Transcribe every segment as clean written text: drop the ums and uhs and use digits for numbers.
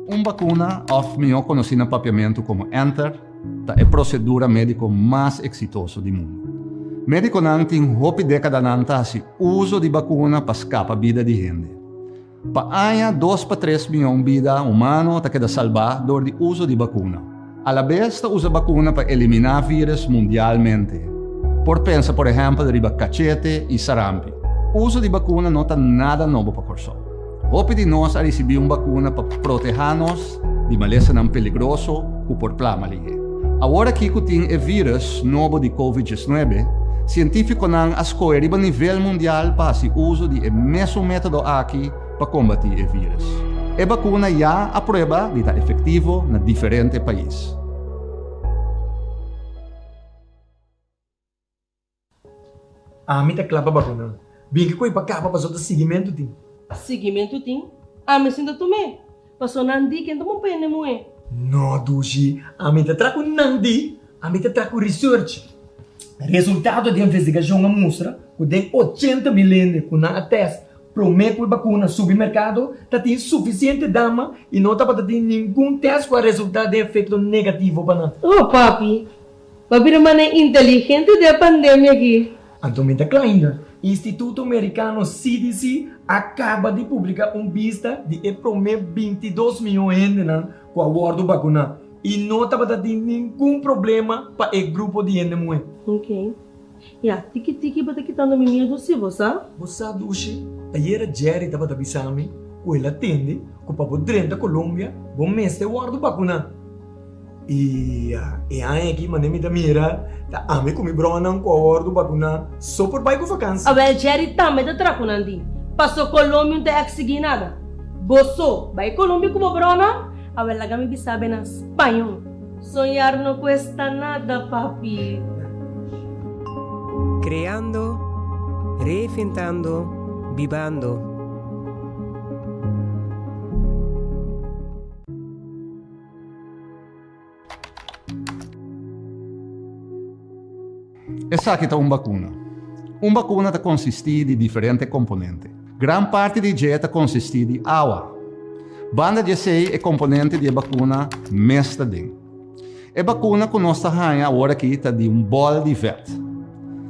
Un bakuna, òf mihó konosí na papiamentu komo enter, ta e prosedura médiko mas eksitoso di mundu. Médikonan tin hopi dékadanan ta hasi uso di bakuna pa skapa bida di hende. Pa aña dos pa tres mion bida humano ta keda salbá dor di uso di bakuna. Alabes ta usa bakuna pa eliminá vírus mundialmente. Por pensa por ehèmpel riba kachete i sarampi. Uso di bakuna no ta nada nobo pa Kòrsou. Hopi di nos a risibí un bakuna pa protehá nos di malesanan peligroso ku por plama lihé. Awor aki ku tin e vírus nobo di Covid diesnuebe, sientífikonan a skohe riba nivel mundial pa hasi uso di e mesun método aki pa kombatí e vírus. E bakuna ya a prueba di ta efektivo na diferente pais. Ami ta kla pa bakuna. Bin ki koe pa kaba paso ta siguimentu tin. Siguimentu tin? Ami sinta tum'é. Paso nan di ken ta bon pa hende muhé. No dushi, ami ta tra ku nan di, ami ta tra ku research. Resultado di investigashon a mustra ku den ochenta mil hende ku nan a test promé ku e bakuna subi merkado ta tin sufisiente dama i no tabata tin ningun test ku a resultá den efekto negativo pa nan. Oh papi, Bo a bira manera inteligente den e pandemia aki. Anto mi ta kla ainda. Instituto Merikano CDC a kaba di publiká un bista di e promé bintidos mion hendenan ku a wòrdu bakuná i no tabata tin ningun problema pa e grupo di hende muhé. Ok. Ya, tiki tiki bo ta kitando mi miedu si, bo sa? Bo sa dushi, ayera Jerry tabata bisa mi ku el a tende ku pa bo drenta Colombia bo mester wòrdu bakuná. I e aña aki manera mi ta mira ta ami ku mi bronan ku a wòrdu bakuná so por bai ku vakansi. Awel Jerry tambe ta traha ku nan di. Paso Colombia un ta eksigí nada. Bo so bai Colombia ku bo bronan? Awel laga mi bisa be na spañó. Soñar no cuesta nada papi. Creando, reinventando, bibando. Esaki ta un bakuna. Un bakuna ta konsistí di diferente komponente. Gran parti di dje ta konsistí di awa. Banda di esei e komponente di e bakuna mes ta den. E bakuna ku nos ta haña aworakí ta di un bòl di vèt.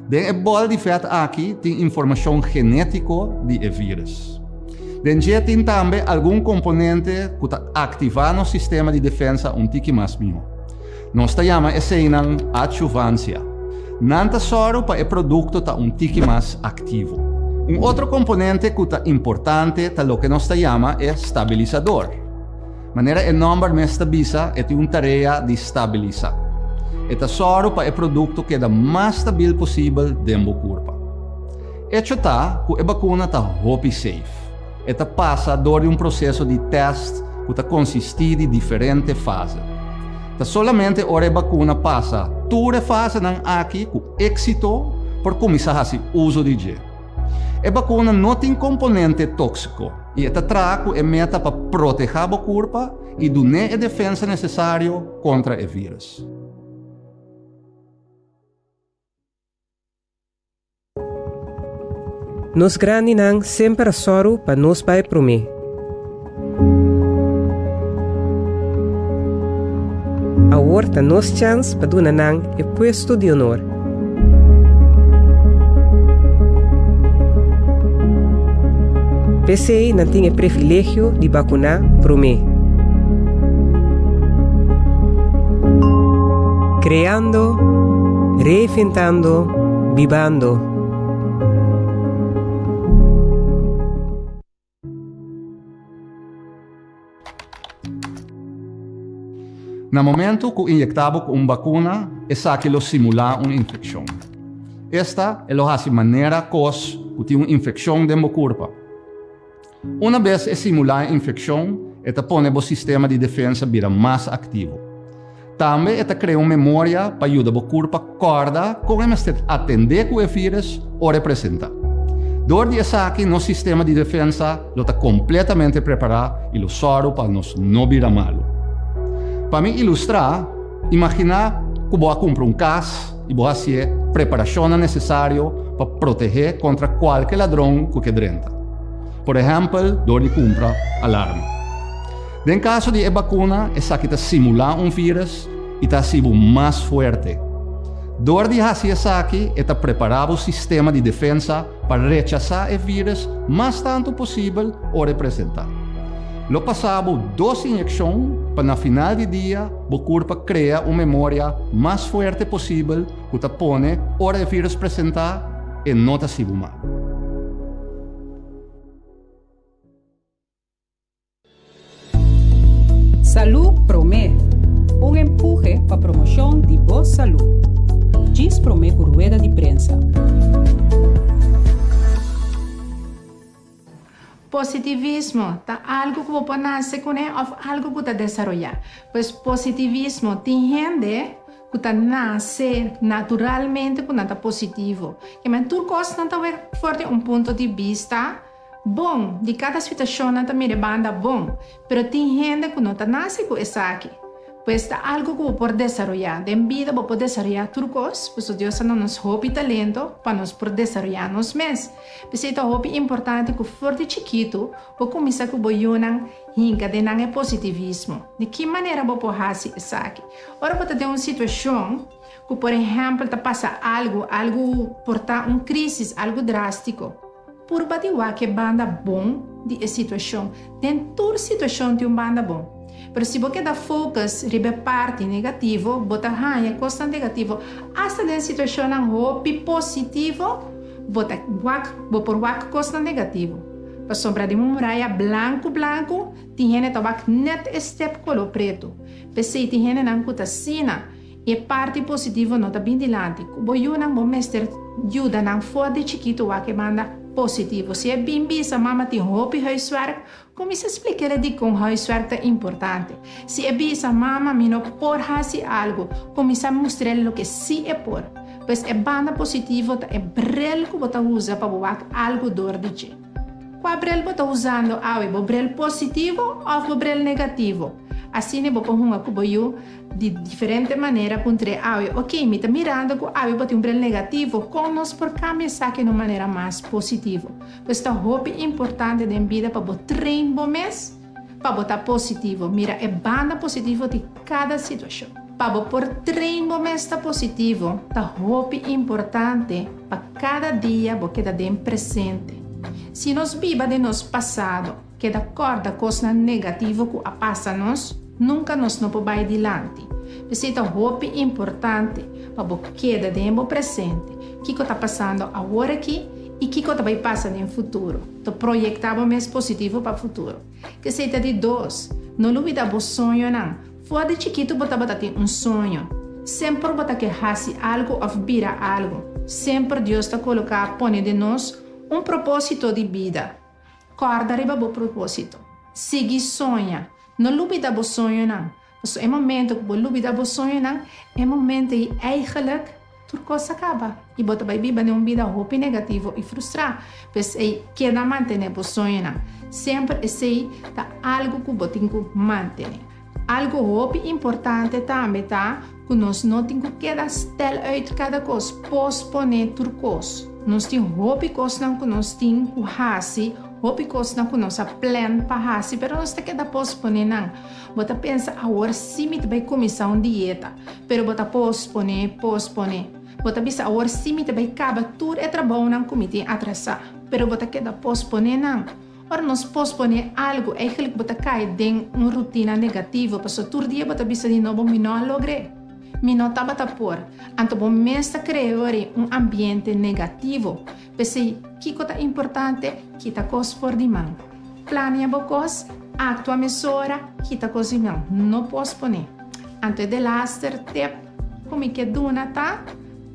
Den e bòl di vèt aki tin informashon genétiko di e vírus. Den dje tin tambe algun komponente ku ta aktivá nos sistema di defensa un tiki mas mihó. Nos ta yama eseinan adjuvansia. Nan ta sòru pa e produkto ta un tiki mas aktivo. Un otro komponente ku ta importante ta loke nos ta yama e stabilisador. Manera e nòmber mes ta bisa, e tin un tarea di stabilisá. E ta sòru pa e produkto keda mas stabil posibel den bo kurpa. Echo ta ku e bakuna ta hopi safe. E ta pasa dor di un proseso di tèst ku ta konsistí di diferente fase. Ta solamente ora e bakuna pasa tur e fasenan aki ku éksito por kuminsá hasi uso di dje. E bakuna no tin komponente tóksiko i e ta traha ku e meta pa protehá bo kurpa i dun'é e defensa nesesario kontra e vírus. Nos grandinan semper a sòru pa nos bai promé. Awor ta nos chèns pa duna nan e puesto di honor. P'esei nan tin e privilegio di bakuná promé. Kreando, reinventando, bibando. Na momento ku inyekta bo ku un bakuna, esaki lo simulá un infekshon. Esta e lo hasi manera kos ku tin un infekshon den bo kurpa. Una bes e simulá e infekshon, e ta pone bo sistema di defensa bira mas aktivo. Tambe e ta krea un memoria pa yuda bo kurpa kòrda kon e mester atendé ku e vírus ora e presentá. Dor di esaki nos sistema di defensa lo ta kompletamente prepará i lo sòru pa nos no bira malu. Pa mi ilustrá, imaginá ku bo a kumpra un kas i bo hasié preparashonnan nesesario pa protehé kontra kualke ladron ku ke drenta. Por ehèmpel dor di kumpra alarma. Den kaso di e bakuna, esaki ta simulá un vírùs i ta hasi bo mas fuerte. Dor di hasi esaki, e ta prepará bo sistema di defensa pa rechasá e vírùs mas tantu posibel ora e presentá. Lo pasa bo dos inyekshon pa na final di dia bo kurpa krea un memoria mas fuerte posibel ku ta pone ora e vírùs presentá e no ta hasi bo mal. Salú Promé, un empuhe pa promoshon di bo salú. Djis promé ku rueda di prensa. Positivismo ta algu ku bo por nase kuné òf algu ku ta desaroyá. Pues positivismo tin hende ku ta nase naturalmente ku nan ta positivo. Kimen tur kos nan ta wek for di un punto di bista bon, di kada situashon nan ta mira e banda bon. Pero tin hende ku no ta nase ku esaki. Pues ta algu ku bo por desaroyá. Den bida bo por desaroyá tur kos, pasobra Dios a duna nos hopi talento pa nos por desaroyá nos mes. P'esei ta hopi importante ku for di chikitu bo kuminsá ku bo yunan hinka den nan e positivismo. Di ki manera bo por hasi esaki? Ora bo ta den un situashon ku por ehèmpel ta pasa algu, algu por ta un krísis, algu drástiko, purba di wak e banda bon di e situashon. Den tur situashon tin un banda bon. Pero si bo keda focus riba e parti negativo, bo ta haña kosnan negativo. Asta den situashonnan hopi positivo, bo ta wak, bo por wak kosnan negativo. Pasobra den un muraya blanku blanku, tin hende ta wak nèt e step koló pretu. P'esei tin hendenan ku ta asina. E parti positivo no ta bin dilanti. Ku bo yunan bo mester yuda nan for di chikitu wak e banda positivo. Si e bin bisa mama tin hopi huiswerk, kuminsá splik'é dikon huiswerk ta importante. Si e bisa mama mi no por hasi algu, kuminsá mustr'é loke sí e por. Pues e banda positivo ta e brel ku bo ta usa pa bo wak algu dor di dje. Kua brel bo ta usando awe, bo brel positivo òf bo brel negativo? Asina bo por hunga ku bo yu Di diferente manera puntr'é awe, Ok, mi ta mirando ku awe bo tin un bril negativo, kon nos por kambia esaki na un manera mas positivo? Pues ta hopi importante den bida pa bo train bo mes pa bo ta positivo, mira e banda positivo di kada situashon. Pa bo por train bo mes ta positivo, ta hopi importante pa kada dia bo keda den presente. Si nos biba den nos pasado, Keda kòrda kosnan negativo ku a pasa nos, nunka nos no por bai dilanti. P'esei ta hopi importante pa bo keda den bo presente, kiko ta pasando awor aki i kiko ta bai pasa den futuro. Ta proyektá bo mes positivo pa futuro. K'esei ta di dos, no lubidá bo soñonan. For di chikitu bo tabata tin un soño. Semper bo ta ke hasi algu òf bira algu. Semper Dios ta koloká pone den nos un propósito di bida. Kòrda riba bo propósito. Sigui soña. No lubida bo soñonan. Pasobra e momento ku bo lubida bo soñonan, e momento ei eigenlijk tur kos a kaba i bo ta bai biba den un bida hopi negativo i frustrá. P'esei, keda mantené bo soñonan. Semper esei ta algu ku bo tin ku mantené. Algu hopi importante tambe ta ku nos no tin ku keda stel uit kada kos, posponé tur kos. Nos tin hopi kosnan ku nos tin ku hasi, hopi kosnan ku nos a plan pa hasi, pero nos ta keda posponé nan. Bo ta pensa, Awor sí mi ta bai kuminsá un dieta, pero bo ta posponé, posponé. Bo ta bisa, Awor sí mi ta bai kaba tur e trabounan ku mi tin atrasá, pero bo ta keda posponé nan. Ora nos posponé algu, eigenlijk bo ta kai den un rutina negativo, pasobra tur dia bo ta bisa di nobo, Mi no a logr'é. Mi no tabata por. Anto bo mes ta krea ori un ambiente negativo. P'esei, kiko ta importante? Kita kos for di man. Plania bo kos, aktua mesora, kita kos di man. No posponé. Anto e delaster tep ku mi ke duna ta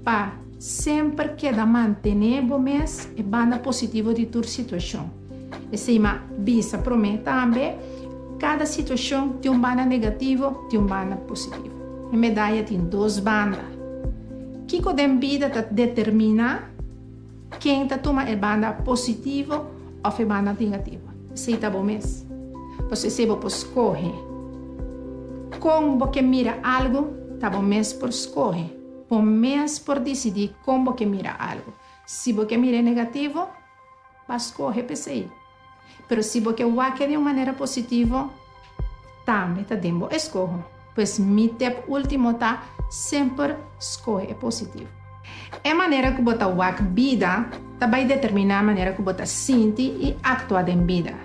pa Semper keda mantené bo mes e banda positivo di tur situashon. Esei m'a bisa promé tambe, kada situashon tin un banda negativo, tin un banda positivo. E medaya tin dos banda. Kiko den bida ta determiná ken ta tuma e banda positivo òf e banda negativo? Esei ta bo mes. Pasobra esei bo por skohe. Kon bo ke mira algu ta bo mes por skohe. Bo mes por disidí kon bo ke mira algu. Si bo ke mir'é negativo, ba skohe p'esei. Pero si bo ke wak-e di un manera positivo, tambe ta den bo eskoho. Pues mi tep último ta, semper skohe e positivo. E manera ku bo ta wak bida ta bai determiná manera ku bo ta sinti i aktua den bida.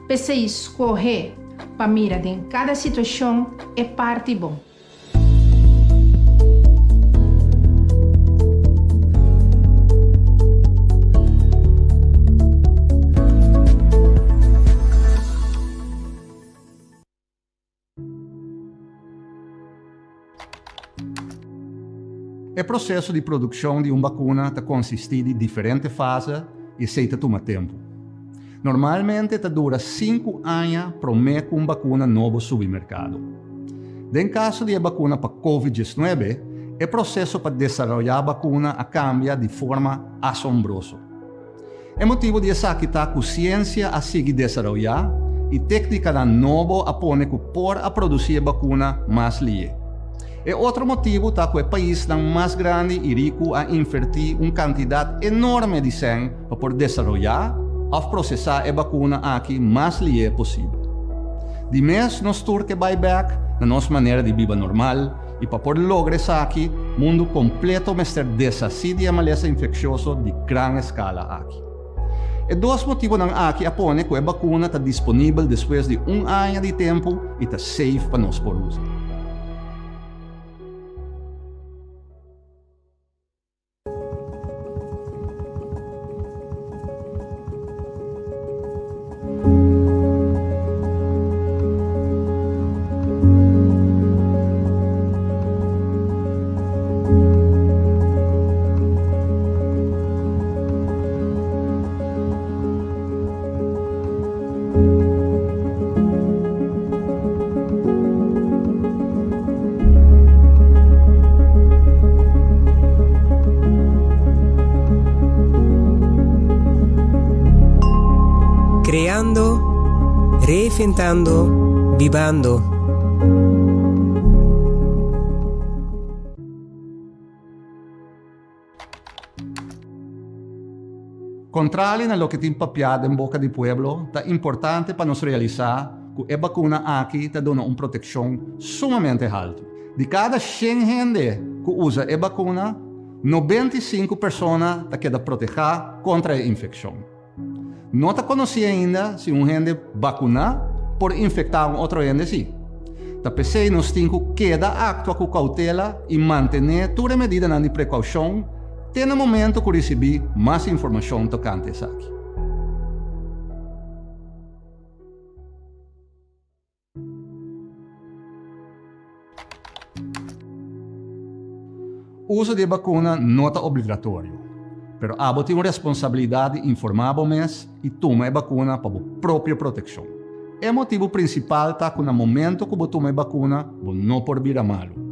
P'esei skohe pa mira den kada situashon e parti bon. E proseso di produkshon di un bakuna ta konsistí di diferente fase i esei ta tuma tempu. Normalmente ta dura sinku aña promé ku un bakuna nobo subi merkado. Den kaso di e bakuna pa Covid diesnuebe, e proseso pa desaroyá bakuna a kambia di forma asombroso. E motibu di esaki ta ku siensia a sigui desaroyá i téknikanan nobo a pone ku por a produsí e bakuna mas lié. E otro motibu ta ku e paisnan mas grandi i riku a invertí un kantidat enorme di sèn pa por desaroyá òf prosesá e bakuna aki mas lié posibel. Di mes nos tur ke bai bèk na nos manera di biba normal i pa por logra esaki mundu kompleto mester deshasí di e malesa infekshioso di gran eskala aki. E dos motibunan aki a pone ku e bakuna ta disponibel despues di un aña di tempu i ta safe pa nos por usa. Creando, reinventando, bibando. Kontrali na loke tin papiá den boka di pueblo, ta importante pa nos realisá ku e bakuna aki ta duna un protekshon sumamente haltu. Di kada shen hende ku usa e bakuna, 95 persona ta keda protehá kontra e infekshon. No ta konosí ainda si un hende bakuná por infektá un otro hende sí. Ta p'esei nos tin ku keda aktua ku koutela i mantené tur e medidanan di prekoushon te na momento ku risibí mas informashon tokante esaki. Uso di e bakuna no ta obligatorio, pero abo tin un responsabilidat di informá bo mes i tuma e bakuna pa bo propio protekshon. E motibu prinsipal ta ku na momento ku bo tuma e bakuna bo no por bira malu.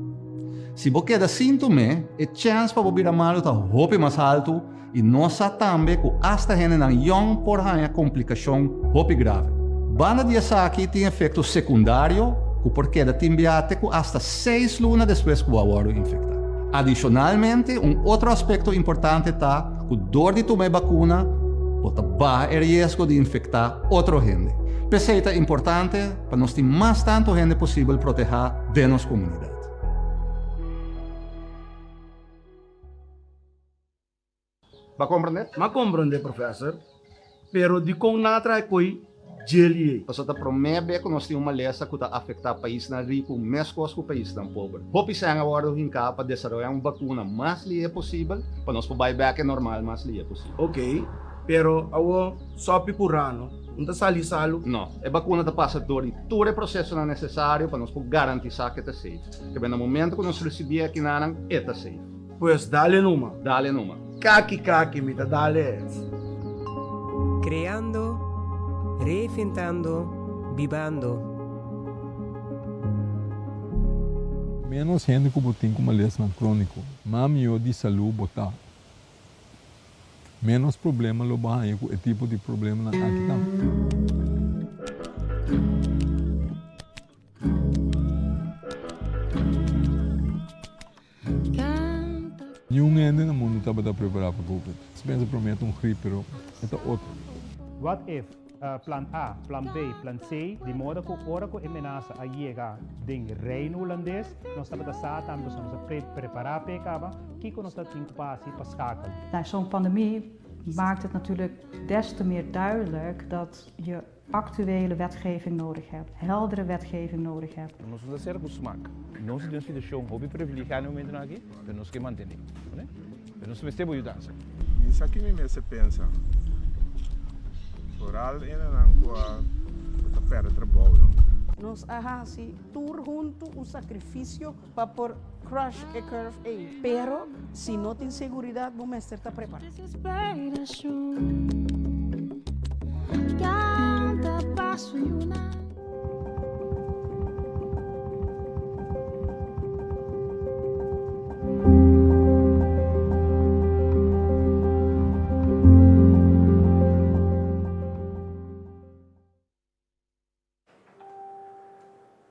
Si bo keda sin tum'é, e chèns pa bo bira malu ta hopi mas haltu I nos sa tambe ku asta hendenan yòn por haña komplikashon hopi grave. Banda di esaki tin efekto sekundario ku por keda tin bia te ku asta seis luna despues ku bo a wòrdu infektá. Adishonalmente, un otro aspekto importante ta ku dor di tuma e bakuna bo ta baha e riesgo di infektá otro hende. P'esei ta importante pa nos tin mas tantu hende posibel protehá den nos komunidat. Ba komprendé? M'a komprendé, professor. Pero dikon nan a traha e koi djeli ei? Pasobra ta promé be ku nos tin un malesa ku ta afektá paisnan riku meskos ku paisnan pober. Hopi sèn a wòrdu hinká pa desaroyá un bakuna mas lihé posibel pa nos por bai bèk e normal mas lihé posibel. Ok, pero awor sòpi ku rano no ta sali salu? No, e bakuna ta pasa dor di tur e prosesonan nesesario pa nos por garantisá ku e ta safe. Kebé na momento ku nos risibí e akinanan, e ta safe. Pues dale numa. Dale numa. Kaki kaki mi ta dale es. Creando, reinventando, bibando. Ménos hende ku bo tin ku malesnan króniko, mas mihó di salú bo ta. Ménos problema lo bo haña ku e tipo di problemanan aki tambe. Niun hende na mundu tabata prepará pa Covid. Si pensa promé ta un grip, pero e ta otro. What if? Plan A, Plan B, Plan C, di moda ku ora ku e menasa a yega den Reino Hulandes, nos tabata sa tambe pasobra nos a prepará p'e kaba, kiko nos ta tin ku pa hasi pa skakel. Nou, zo'n pandemie maakt het natuurlijk des te meer duidelijk dat je actuele wetgeving nodig hebt, heldere wetgeving nodig hebt. Nos no ta sera ku smak. Nos ta den un situashon hopi privilegiá na e momentunan aki, pero nos ke mantené. Pero nos mester bo yudansa. Mi sa ki mi mester pensa. Foral enanan ku a ku ta pèrdè trabou no. Nos a hasi tur huntu un sakrifisio pa por crush e curve ei. Pero si no tin seguridat bo mester ta prepará.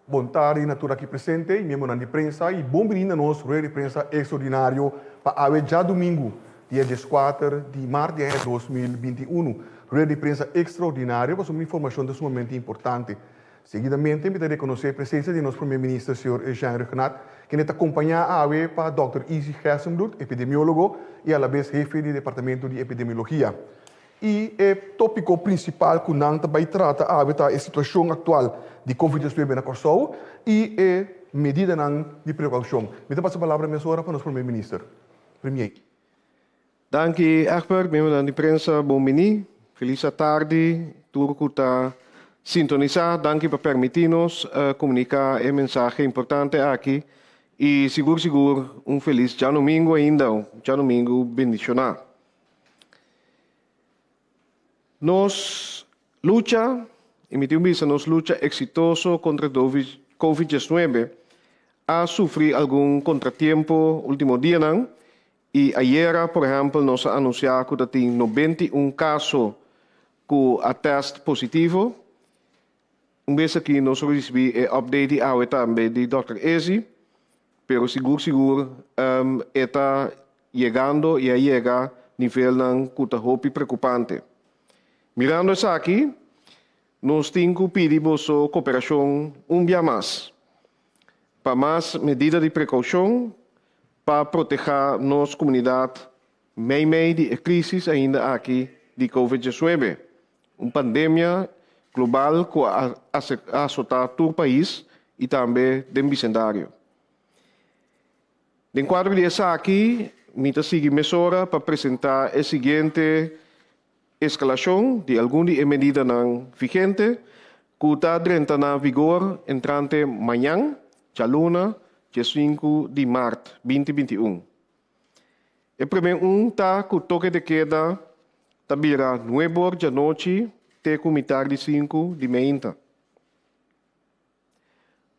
Bon tardi na tur aki presente y miembronan di prensa y bon bini na nos rueda di prensa extraordinario pa awe djadumingu dia dieskuater di mart di aña 2021. Rueda di prensa extraordinario pasobra informacion ta sumamente importante. Seguidamente mi ta rekonosé presensia di nos Prome Minister señor Eugène Rhuggenaath, kende ta kompañá awe pa dòkter Izzy Gerstenbluth, epidemiólogo i alabes hefe di Departamento di Epidemiologia. I e tópiko prinsipal ku nan ta bai trata awe ta e situashon aktual di Covid diesnuebe na Kòrsou i e medidanan di prekoushon. Mi ta pasa palabra mesora pa nos Prome Minister. Premier. Danki Egbert, miembronan di prensa bon bini. Felis atardi tur ku ta sintonisá. Danki pa permití nos komuniká e mensahe importante aki i sigur sigur un felis djanumingu ainda, un djanumingu bendishoná. Nos lucha, i mi tin bisa nos lucha eksitoso kontra Covid diesnuebe a sufrí algun kontratiempo último dianan I ayera, por ehèmpel, nos a anunsiá ku ta tin 91 kaso ku a tèst positivo. Un bes aki nos a risibí e update di awe tambe di dòkter Ezi, pero sigur sigur e ta yegando i a yega nivelnan ku ta hopi preokupante. Mirando esaki, nos tin ku pidi boso koperashon un bia mas pa mas medida di prekoushon pa protehá nos komunidat meimei di e krísis ainda aki di Covid 19, un pandemia global ku a asotá tur pais i tambe den bisendario. Den kuadro di esaki mi ta sigui mesora pa presentá e siguiente eskalashon di algun di e medidanan vigente ku ta drenta na vigor entrante mañan, djaluna, diesinku di mart 2021. E promé un ta ku toke de keda ta bira nuebor djanochi te ku mitar di sinku di meinta.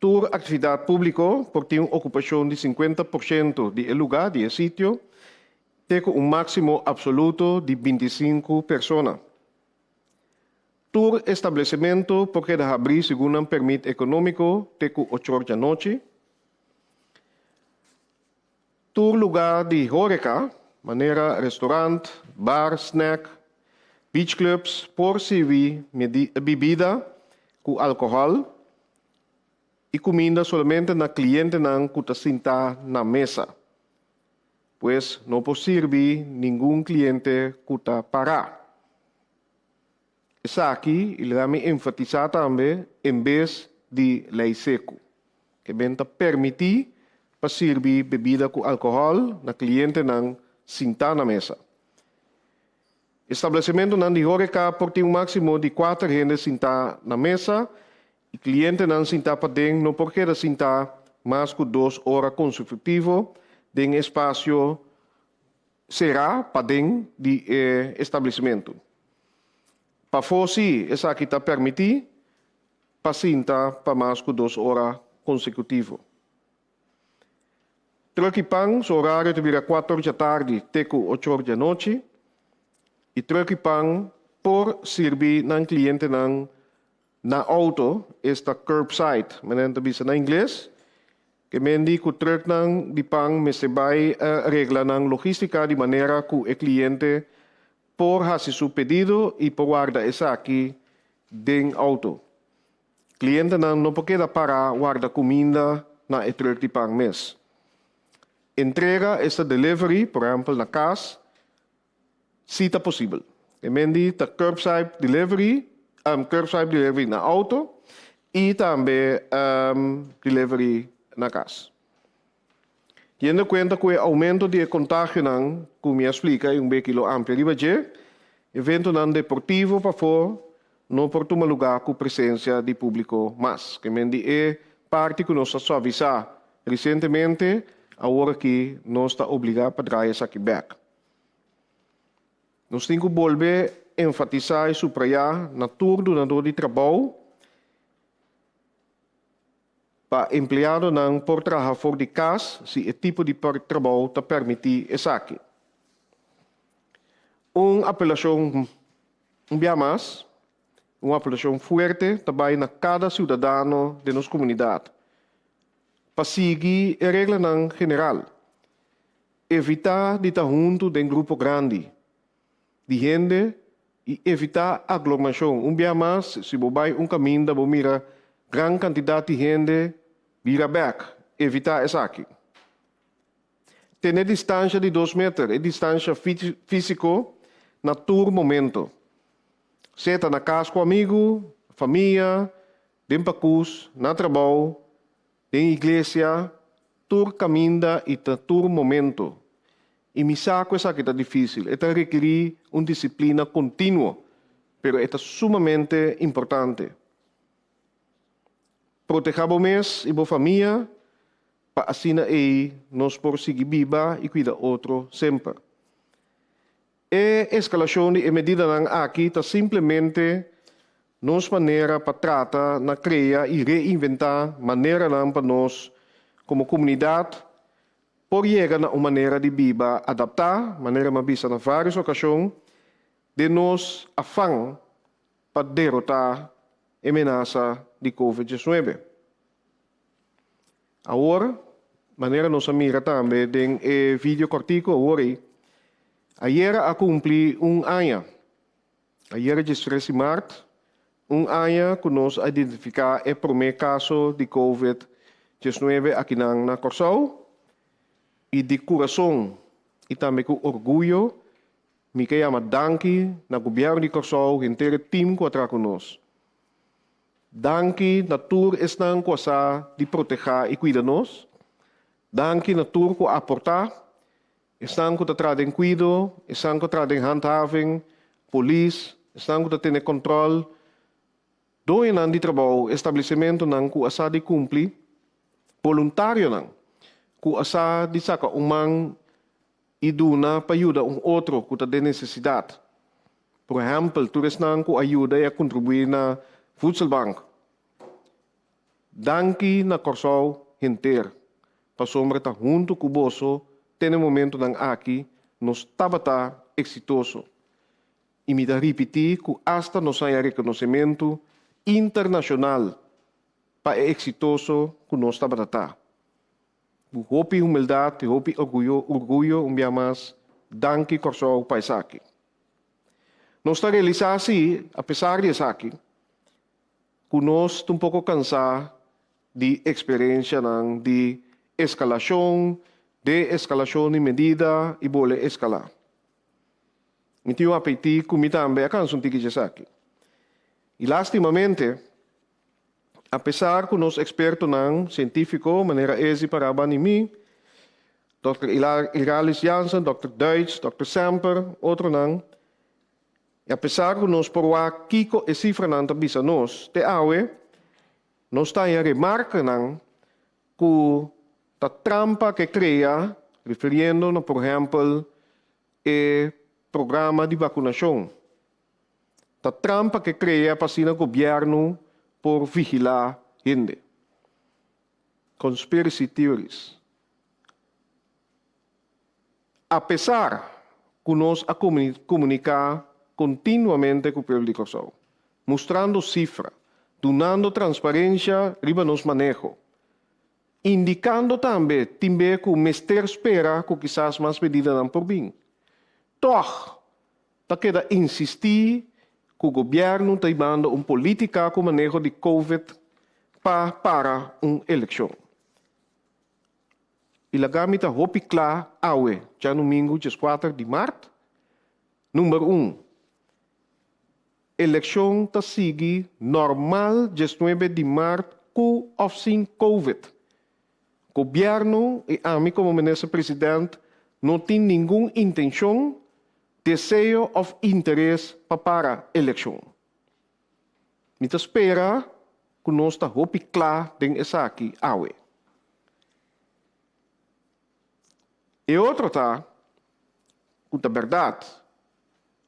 Tur aktividat públiko por tin un okupashon di 50% di e lugá di e sitio te ku un máksimo apsoluto di 25 persona. Tur establesimentu por keda habrí segun nan pèrmit ekonómiko te ku ochor djanochi. Tur lugá di hóreka, manera restorant, bar, snack, beach clubs por sirbi bibida ku alkohòl i kuminda solamente na klientenan ku ta sintá na mesa. Pues no por sirbi ningun kliente ku ta pará. Esaki, i laga mi enfatisá tambe, en bes di lei seku, ke ben ta permití pa sirbi bebida ku alkohòl na klientenan sintá na mesa. Establesimentunan di hóreka por tin un máksimo di kuater hende sintá na mesa i klientenan sintá paden no por keda sintá mas ku dos ora konsekutivo den espasio será paden di e establesimentu. Pafó sí esaki ta permití pa sinta pa mas ku dos ora konsekutivo. Trùk i pan su orario ta bira kuater djatardi te ku ochor djanochi i trùk i pan por sirbi nan klientenan Na auto, esta curbside, manera nan ta bisa na ingles, ke men di ku trucknan di pan mester bai regla nan logistica di manera ku e cliente por hasi su pedido y por warda esaki. den outo. Klientenan no por keda pará warda kuminda na e trùk di pan mes. Entrega esta delivery, por ehèmpel na kas, si ta posibel. E mendi ta curbside delivery, curbside delivery na outo i tambe delivery na kas. Teniendo kuenta ku e oumento di e kontagionan ku mi a splika i un beki lo amplia riba dje, eventonan deportivo pafó no por tuma lugá ku presensia di públiko mas. Ke men di e parti ku nos a suavisá resientemente, awor aki nos ta obligá pa draai esaki bèk. Nos tin ku bolbe enfatisá i suprayá na tur dunadó di trabou, Pa empleadonan por traha for di kas si e tipo di trabou ta permití esaki. Un apelashon un bia mas, un apelashon fuerte ta bai na kada siudadano den nos komunidat pa sigui e reglanan general, evitá di ta huntu den grupo grandi di hende i evitá aglomashon. Un bia mas, si bo bai un kaminda bo mira gran kantidat di hende, bira bèk. Evitá esaki. Tene distansha di dos meter, e distansha físiko, na tur momento. Sea ta na kas ku amigu, famia, den pakus, na trabou, Den iglesia, tur kaminda i ta tur momento. I mi sa ku esaki ta difísil, e ta rekirí un disiplina kontinuo, pero e ta sumamente importante. Protehá bo mes i bo famia pa asina ei nos por sigui biba i kuida otro semper. E eskalashon di e medidanan aki ta simplemente nos manera pa trata na krea i reinventá maneranan pa nos komo komunidat por yega na un manera di biba adaptá, manera mi a bisa na vários okashon, den nos afan pa derotá e menasa di Covid diesnuebe. Awor, manera nos a mira tambe den e video kòrtiku awor ei, ayera a kumpli un aña. Ayera diestres di mart, un aña ku nos a identifiká e promé kaso di Covid diesnuebe akinan na Kòrsou i di kurason i tambe ku orguyo mi ke yama danki na Gobièrnu di Kòrsou, henter e tim ku a traha ku nos. Danki na tur esnan ku a sa di protehá i kuida nos. Danki na tur ku a aportá, esnan ku ta traha den kuido, esnan ku a traha den handhaving, polis, esnan ku ta tene kòntròl, doñonan di trabou, establesimentunan ku a sa di kumpli, boluntarionan ku a sa di saka un man i duna pa yuda un otro ku ta den nesesidat. Por ehèmpel, tur esnan ku a yuda i a kontribuí na Voedselbank. Danki na Kòrsou henter, pasobra ta huntu ku boso te na e momentunan aki nos tabata eksitoso. I mi ta ripití ku asta nos haña rekonosementu internashonal pa e eksitoso ku nos tabata ta. Ku hopi humildat i hopi orguyo un bia mas, danki Kòrsou pa esaki. Nos ta realisá si, apesar di esaki, ku nos ta un poko kansá di eksperensianan di eskalashon, de-eskalashon di medida i bole eskalá. Mi tin un apetí ku mi tambe a kansa un tiki dje esaki. I lastimamente, Apesar ku nos ekspertonan sientífiko manera Ezi Paraban i mi, Dòkter Iralis Jansen, Dòkter Duits, Dòkter Semper, otronan, i apesar ku nos por wak kiko e sifranan ta bisa nos te awe, nos ta haña remarkenan ku ta trampa ke krea, refiriendo na por ehèmpel e programa di bakunashon. Ta trampa ke krea pa asina gobièrnu por vigilá hende. Conspiracy theories. Apesar ku nos a komuniká kontinuamente ku pueblo di Kòrsou, mustrando sifra, dunando transparensha riba nos maneho, indikando tambe tin be ku mester spera ku kisas mas medidanan por bin, tòg Ta keda insistí ku gobièrnu ta hibando un polítika ku maneho di Covid pa para un elekshon. I laga mi ta hopi kla awe, djanumingu dieskuater di mart, Number un, elekshon ta sigui normal diesnuebe di mart ku òf sin Covid. Gobièrnu i ami komo Minister President no tin ningun intenshon, deseo òf interes pa para elekshon. Mi ta spera ku nos ta hopi kla den esaki awe. E otro ta ku ta bèrdat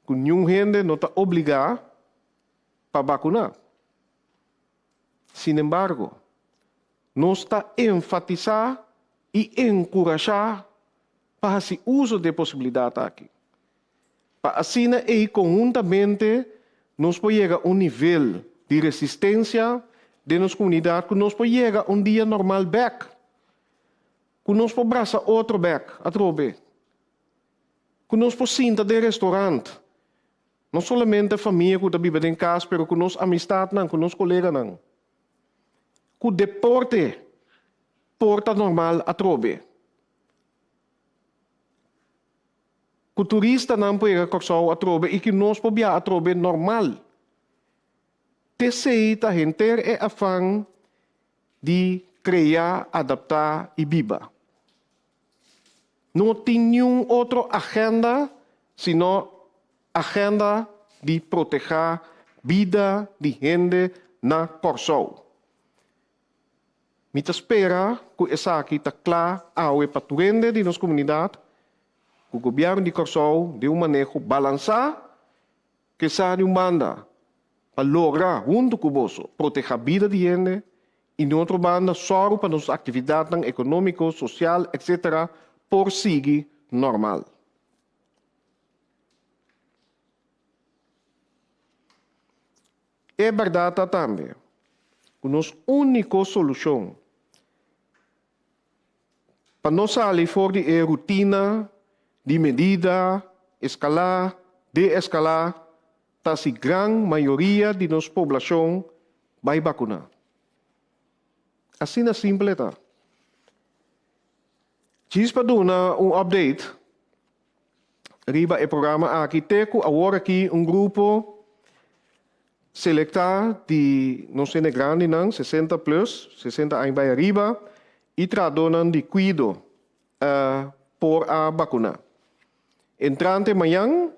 ku niun hende no ta obligá pa bakuná. Sinembargo, nos ta enfatisá i enkurashá pa hasi uso di e posibilidat aki, pa asina ei konhuntamente nos por yega un nivel di resistensia den nos komunidat ku nos por yega un dia normal bèk, ku nos por brasa otro bèk atrobe, ku nos por sinta den restorant, no solamente famia ku ta biba den kas pero ku nos amistatnan, ku nos koleganan, ku deporte por ta normal atrobe. Ku turistanan por yega Kòrsou atrobe i ku nos por biaha atrobe normal. T'esei ta henter e afan di krea, adaptá i biba. No tin niun otro agenda sino agenda di protehá bida di hende na Kòrsou. Mi ta spera ku esaki ta kla awe pa tur hende di nos komunidat, ku Gobièrnu di Kòrsou den un maneho balansá ke sa di un banda pa logra huntu ku boso protehá bida di hende i di otro banda sòru pa nos aktividatnan ekonómiko, sosial etc. Por sigui normal. E bèrdat ta tambe ku nos úniko solushon pa no sali for di e rutina di medida, eskalá, de-eskalá, ta si gran mayoria di nos poblashon bai bakuná. Asina simpel e ta. Djis pa duna un update riba e programa aki te ku awor aki un grupo selektá di nos hende grandinan, sesenta plus, sesenta aña bai ariba, i trahadónan di kuido por a bakuná. Entrante mañan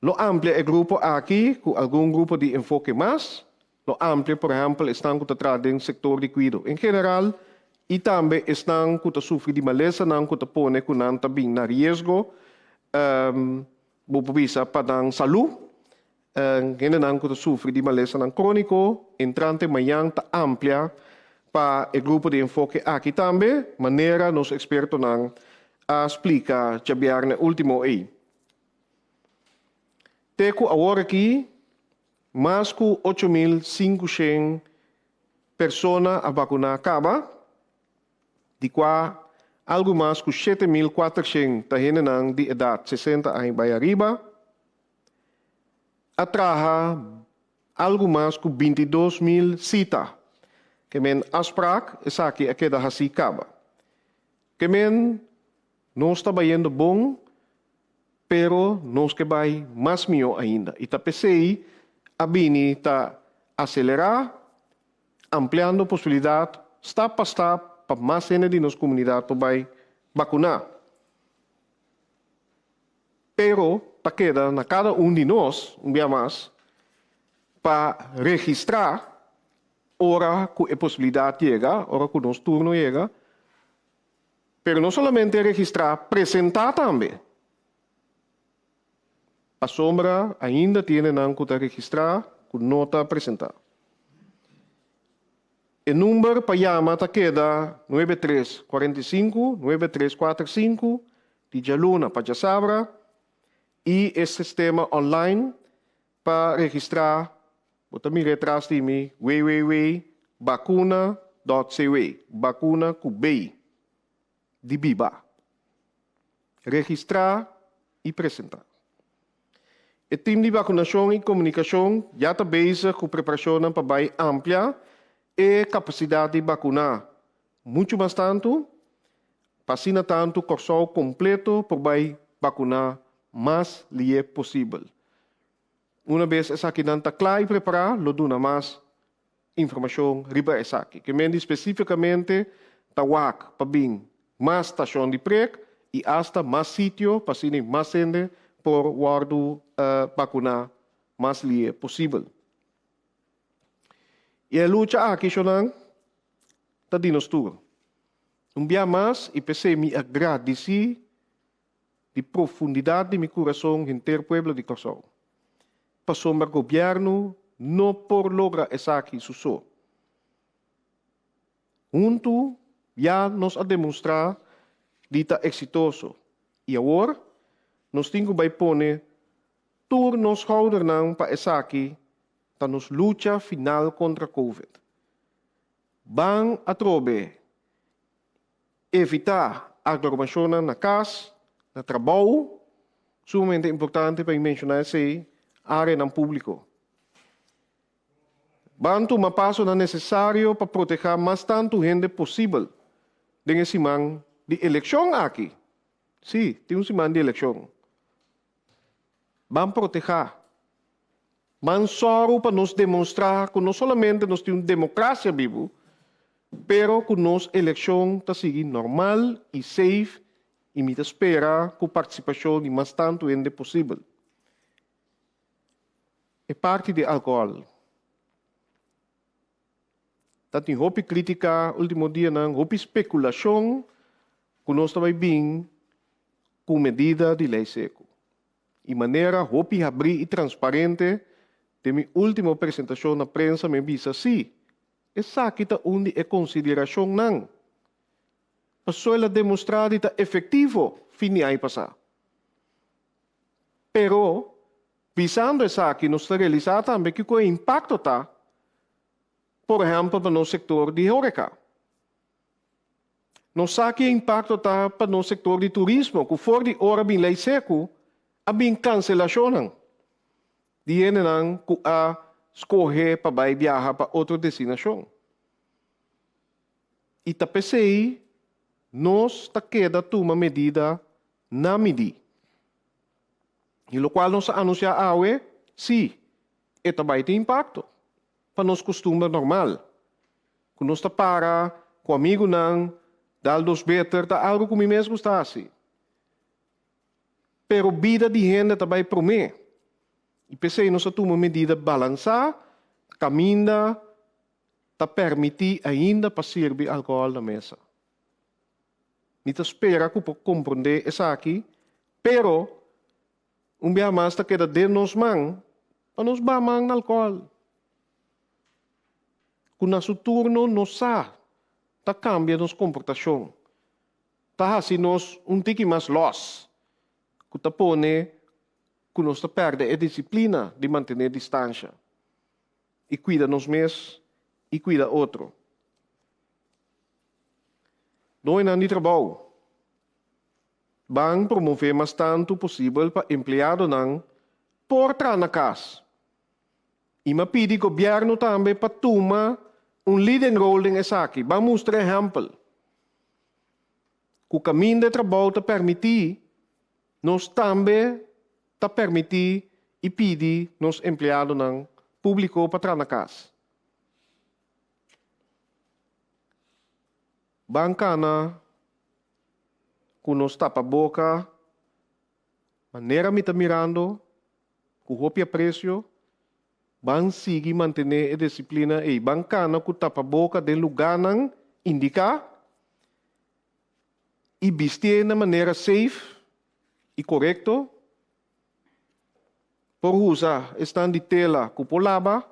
lo amplia e grupo aki ku algun grupo di enfoke mas. Lo amplia por ehèmpel esnan ku ta traha den sektor di kuido en general i tambe esnan ku ta sufri di malesanan ku ta pone ku nan ta bin na riesgo, bo por bisa pa nan salú. Hendenan ku ta sufri di malesanan króniko entrante mañan ta amplia pa e grupo di enfoke aki tambe, manera nos ekspertonan a splika djabièrnè último ei. Te ku awor aki Mas ku 8500 persona a bakuná kaba, di kua algu mas ku 7400 ta hendenan di edat 60 aña bai ariba. A traha algu mas ku 22.000 sita. Ke men afsprak esaki a keda hasí kaba. Ke men Nos ta bayendo bon, pero nos ke bai mas mihó ainda. I ta p'esei a bini ta aselerá, ampliando posibilidat stap pa stap pa mas hende di nos komunidat por bai bakuná. Pero ta keda na kada un di nos, un bia mas, pa registrá ora ku e posibilidat yega, ora ku nos turno yega, Pero no solamente registrá, presentá tambe. Pasobra ainda tin hendenan ku ta registrá ku no ta presentá. E number pa yama ta keda nuebe tres 45, 9345 di djaluna pa djasabra i e sistema online Pa registrá, bo ta mira e tras di mi, www.bakuna.cw, bakuna ku B di biba. Registrá i presentá. E tim di vakunashon i komunikashon ya ta bezig ku preparashonnan pa bai amplia e kapasidat di bakuná muchu mas tantu, pa asina tantu Kòrsou kompleto por bai bakuná mas lié posibel. Una bes esakinan ta kla i prepará, lo duna mas informashon riba esaki. Ke men di spesífikamente ta wak pa bin mas stashon di prek i asta mas sitio pa asina mas hende por wòrdu bakuná mas lié posibel. I e lucha aki, shonnan, ta di nos tur. Un bia mas i p'esei mi a gradisí di profundidat di mi kurason henter pueblo di Kòrsou. Pasobra gobièrnu no por logra esaki su so. Huntu ya nos a demostrá di ta eksitoso i awor nos tin ku bai pone tur nos skoudernan pa esaki ta nos lucha final kontra Covid. Ban atrobe evitá aglomashonnan na kas, na trabou, sumamente importante pa mi menshoná esei, áreanan públiko. Ban tuma pasonan nesesario pa protehá mas tantu hende posibel den e siman di elekshon aki. Sí, tin un siman di elekshon. Ban protehá. Ban sòru pa nos demonstrá ku no solamente nos tin un demokrasia bibu, pero ku nos elekshon ta sigui normal i safe i mi ta spera ku partisipashon di mas tantu hende posibel. E parti di alkohòl. Ta tin hopi krítika último dianan, hopi spekulashon ku nos ta bai bin ku medida di lei seku. I manera hopi habrí i transparente, den mi último presentashon na prensa mi a bisa sí, esaki ta un di e konsiderashonnan. Pasobra el a demostrá di ta efektivo fin di aña pasá. Pero, bisando esaki nos ta realisá tambe kiko e impakto ta, por ehèmpel pa nos sektor di horeca. Nos sa ki e impakto ta pa nos sektor di turismo ku for di ora bin lei seku a bin kanselashonnan di hendenan ku a skohe pa bai biaha pa otro destinashon. I ta p'esei nos ta keda tuma medida na midí. I lokual nos a anunsiá awe, sí, e ta bai tin impakto pa nos kustumber normal. Ku nos ta para ku amigunan, dal dos beter ta algu ku mi mes gusta hasi. Pero bida di hende ta bai promé. I p'esei nos a tuma medida balansá kaminda ta permití ainda pa sirbi alkohòl na mesa. Mi ta spera ku por komprondé esaki, pero un biaha mas ta keda den nos man pa nos baha man na alkohòl, ku na su turno nos sa ta kambia nos komportashon, ta hasi nos un tiki mas lòs, ku ta pone ku nos ta pèrdè e disiplina di mantené distansha i kuida nos mes i kuida otro. Doñonan di trabou, ban promové mas tantu posibel pa empleadonan por traha na kas. I m'a pidi gobièrnu tambe pa tuma un leading role den esaki. Ban mustra ehèmpel. Ku kaminda e trabou ta permití, nos tambe ta permití i pidi nos empleadonan públiko pa traha na kas. Ban kana ku nos tapa boka manera mi ta mirando ku hopi apresio, ban sigui mantené e disiplina ei. Ban kana ku tapa boka den lugánan indiká i bistié na manera safe i korekto. Por usa esnan di tela ku por laba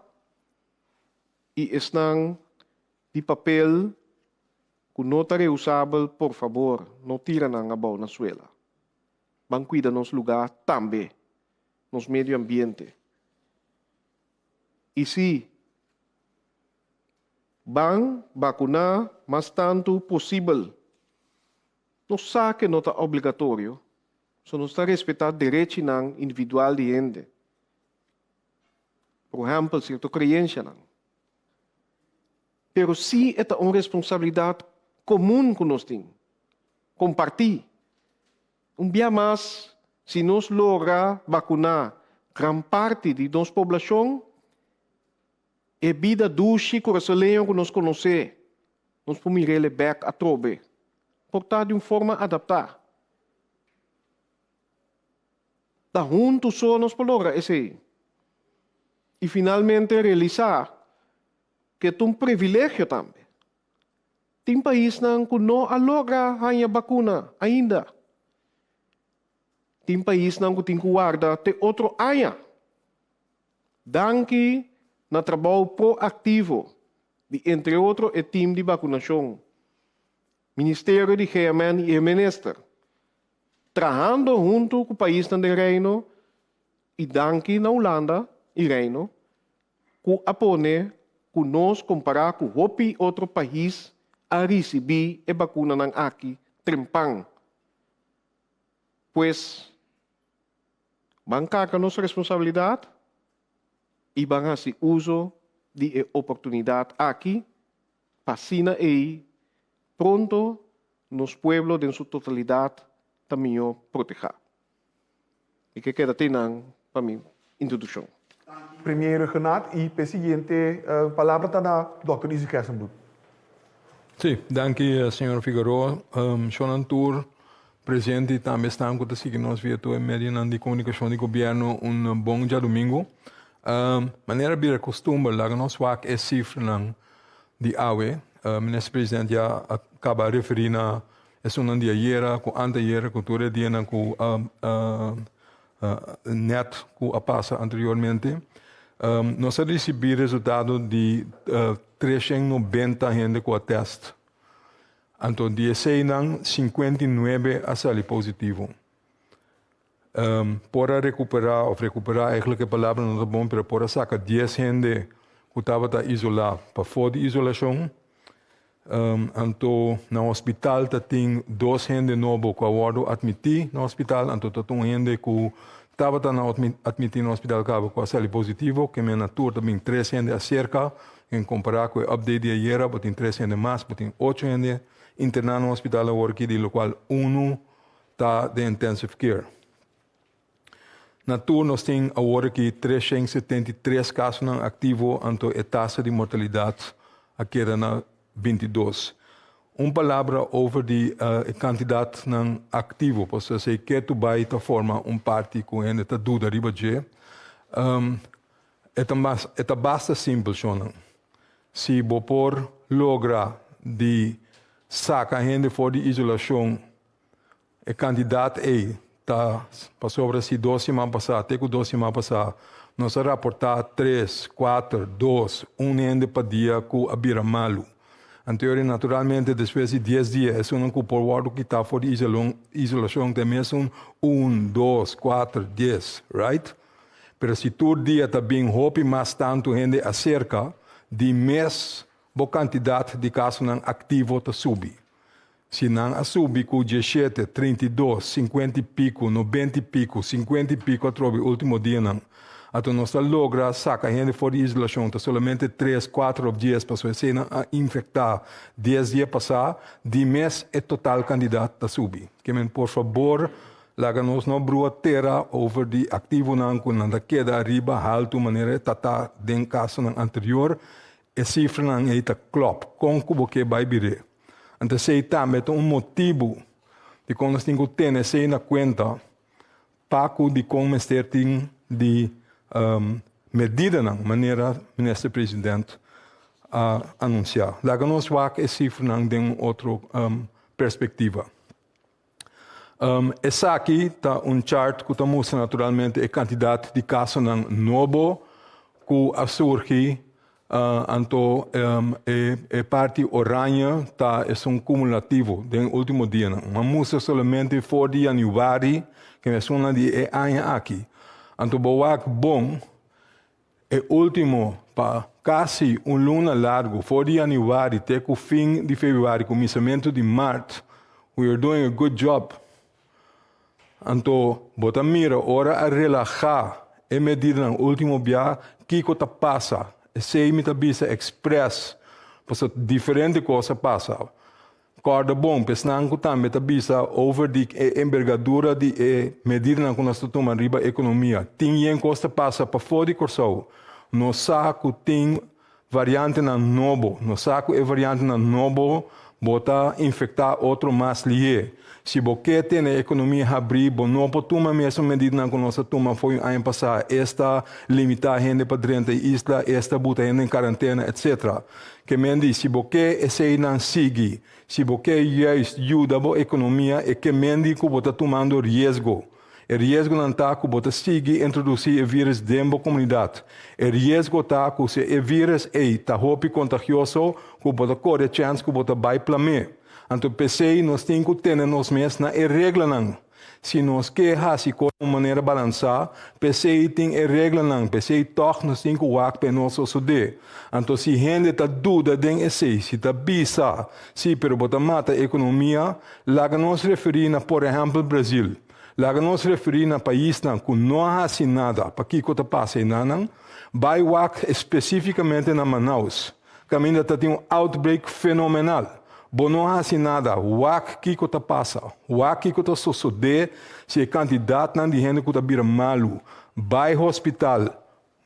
i esnan di papel ku no ta reusabel por fabor no tira nan abou na suela. Ban kuida nos lugá tambe, nos medio ambiente. I sí, ban bakuná mas tantu posibel. Nos sa ke no ta obligatorio, so nos ta respetá derechinan individual di hende. Por ehèmpel, sierto kreensianan. Pero sí e ta un responsabilidat komun ku nos tin, kompartí. Un bia mas, si nos logra bakuná gran parti di nos poblashon, e bida dushi kurasoleño ku nos konosé, nos por mir'el bèk atrobe, por ta di un forma adaptá. Ta huntu so nos por logra esei. I finalmente realisá ku e ta un privilegio tambe. Tin paisnan ku no a logra haña bakuna ainda. Tin paisnan ku tin ku warda te otro aña. Danki na trabou proaktivo di entre otro e tim di bakunashon, Ministerio di GMN i e Minister, trahando huntu ku paisnan den Reino i danki na Hulanda i Reino ku a pone ku nos kompará ku hopi otro pais a risibí e bakunanan aki trempan. Pues, ban karga nos responsabilidat i ban hasi uso di e oportunidat aki pa asina ei pronto nos pueblo den su totalidat ta mihó protehá. Mi ke keda te nan pa mi introdukshon. Premier Rhuggenaath y p'e siguiente palabra ta na Dòkter Izzy Gerstenbluth. Sí, danki señor Figaroa. Shonnan tur presente y tambe esnan cu ta sigui nos via tur e medionan di comunicacion di gobierno un bon djadomingo. Manera bira costumber laga nos wak e cifranan di awe. Minister President ya a caba a referi na esunnan di ayera cu anteayera cu tur e dianan cu net cu a pasa anteriormente. Nos a ricibi resultado di 390 hende cu a test. Anto di eseinan 59 a sali positivo. Por a recupera of recupera eigenlijk e palabra no ta bon pero por a saca 10 hende cu tabata isola pafo di isolacion. Anto na hospital ta tin dos hende nobo cu a wordo admiti na hospital anto ta un hende cu tabata na admiti na hospital caba cu a sali positivo ke men na tur ta bin tres hende acerca en compara cu e update di ayera bo tin tres hende mas bo tin ocho hende interna na hospital awor aki di locual uno ta den intensive care. Na tur nos tin awor aki 373 kasonan aktivo, anto e tasa di mortalidat a keda na 22. Un palabra over di e kantidatnan aktivo, pasobra esei ketu bai ta forma un parti ku hende ta duda riba dje. E ta mas, e ta basta simpel, shonnan. Si bo por logra di saka hende for di isolashon, E kandidat ei ta pasobra si dos siman pasá te ku dos siman pasá nos a raportá tres, kuater, dos, un hende pa dia ku a bira malu. Anteori naturalmente despues di dies dia esunnan ku por wòrdu kitá for di isolashon ta e mesun un, dos, kuater, dies, right? Pero si tur dia ta bin hopi mas tantu hende aserka di mes bo kantidat di kasonan aktivo ta subi. Si nan a subi ku dieshete, 32, sinkuenta i piku, nobenta i piku, sinkuenta i piku atrobe ultimo dianan, anto nos ta logra saka hende for di isolashon, ta solamente tres, kuater òf dies pasobra eseinan a infektá dies dia pasá, di mes e total kandidat ta subi. Ke men por fabor laga nos no brua tera over di aktivonan ku nan ta keda ariba haltu manera e ta ta den kasonan anterior, E sifranan ei ta klòp. Kon ku bo ke bai bir'é? Anto esei tambe ta un motibu dikon nos tin ku tene esei na kuenta pa ku dikon mester tin di medidanan manera Minister President a anunsiá. Laga nos wak e sifranan den un otro perspektiva. Esaki ta un chart ku ta mustra naturalmente e kantidat di kasonan nobo ku a surgi. Anto e parti oranje ta esun kumulativo den último dianan. A mustra solamente for di yanüari, ke esunnan di e aña aki. Anto bo wak bon. E último pa kasi un luna largu, for di yanüari te ku fin di febrüari, kuminsamentu di mart, we are doing a good job. Anto bo ta mira ora a relahá e medidanan último bia, kiko ta pasa. Esei mi ta bisa express, pasobra diferente kos a pasa. Kòrda bon, pa esnan ku tambe ta bisa over di e embergadura di e medidanan ku nos ta tuma riba ekonomia. Tin yen kos ta pasa pafó di Kòrsou. Nos sa ku tin variantenan nobo. Nos sa ku e variantenan nobo bo ta infektá otro mas lihé. Si bo ke tene e ekonomia habrí, bo no por tuma mesun medidanan ku nos a tuma for un aña pasá, esta limitá hende pa drenta e isla, esta buta hende den karantena, etcetera. Ke men di, si bo ke eseinan sigui, si bo ke juist yuda bo ekonomia, e ke men di ku bo ta tumando riesgo. E riesgonan ta ku bo ta sigui introdusí e vírus den bo komunidat. E riesgo ta ku si e vírus ei ta hopi kontagioso, ku bo ta kore chèns ku bo ta bai plam'é. Anto p'esei nos tin ku tene nos mes na e reglanan. Si nos ke hasi kos un manera balansá, p'esei tin e reglanan, p'esei tòg nos tin ku wak p'e no sosodé. Anto si hende ta duda den esei, si ta bisa, Sí, pero bo ta mata e ekonomia, laga nos referí na por ehèmpel Brazil. Laga nos referí na paisnan ku no a hasi nada pa kiko ta pasa enanan. Bai wak espesífikamente na Manaus, kaminda ta tin un outbreak fenomenal. Bo no a hasi nada, wak kiko ta pasa. Wak kiko ta sosodé si e kantidatnan di hende ku ta bira malu, bai hospital,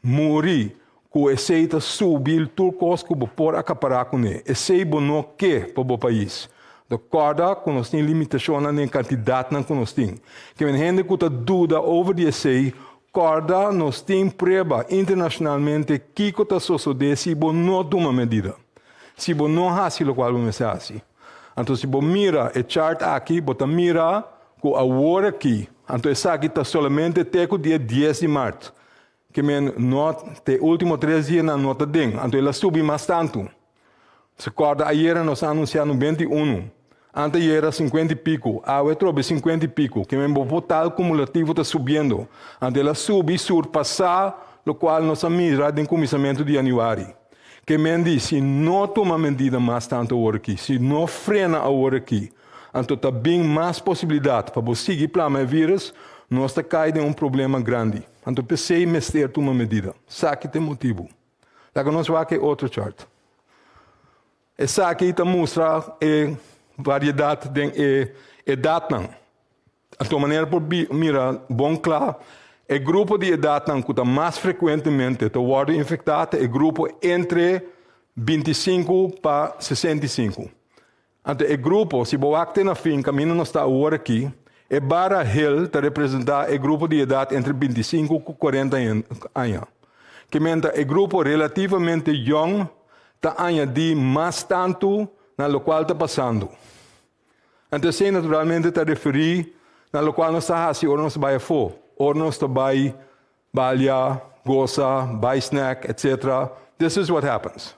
Muri, ku esei ta subi tur kos ku bo por akapará kuné. Esei bo no ke pa bo pais. Ta kòrda ku nos tin limitashonnan den kantidatnan ku nos tin. Ke men hende ku ta duda over di esei, kòrda nos tin prueba internashonalmente kiko ta sosodé si bo no tuma medida. Si bo no hasi lokual bo mester hasi. Anto si bo mira e chart aki bo ta mira ku awor aki, anto esaki ta solamente te ku dia dies di mart. Ke men no te último tres dianan no ta den, anto el a subi mas tantu. Se kòrda ayera nos a anunsiá 91, antayera sinkuenta i piku, awe atrobe sinkuenta i piku, ke men bo total kumulativo ta subiendo. Anto el a subi surpasá lokual nos a mira den kuminsamentu di yanüari. Ke men di si no tuma medida mas tantu awor aki, si no frena awor aki, anto ta bin mas posibilidat pa bo sigui plama e vírus, nos ta kai den un problema grandi. Anto p'esei mester tuma medida. Esaki ta e motibu. Laga nos wak e otro chart. Esaki ta mustra e variedat den e edatnan. Anto manera por mira bon kla, e grupo di edatnan ku ta mas frekuentemente ta wòrdu infektá ta e grupo entre 25 pa 65. Anto e grupo, si bo wak te na fin kaminda nos ta awor aki, e bara hel ta representá e grupo di edat entre 25 ku 40 aña. Ke men ta e grupo relativamente yòn ta añadí mas tantu na lokual ta pasando. Anto esei naturalmente ta referí na lokual nos ta hasi ora nos ta bai afó, ora nos ta bai balia, gosa, bai snack, etc. This is what happens.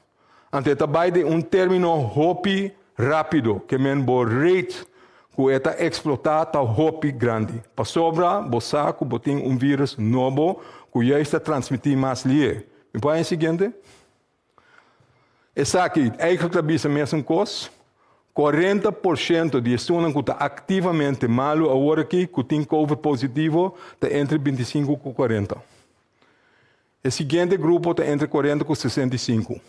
Anto e ta bai den un término hopi rápido, ke men bo rate ku e ta eksplotá ta hopi grandi. Pasobra bo sa ku bo tin un vírus nobo ku juist ta transmití mas lihé. Mi por haña e siguiente? Esaki eigenlijk ta bisa mesun kos, 40% di esunnan ku ta aktivamente malu awor aki ku tin covid positivo ta entre 25 ku 40. E siguiente grupo ta entre 40 ku 65.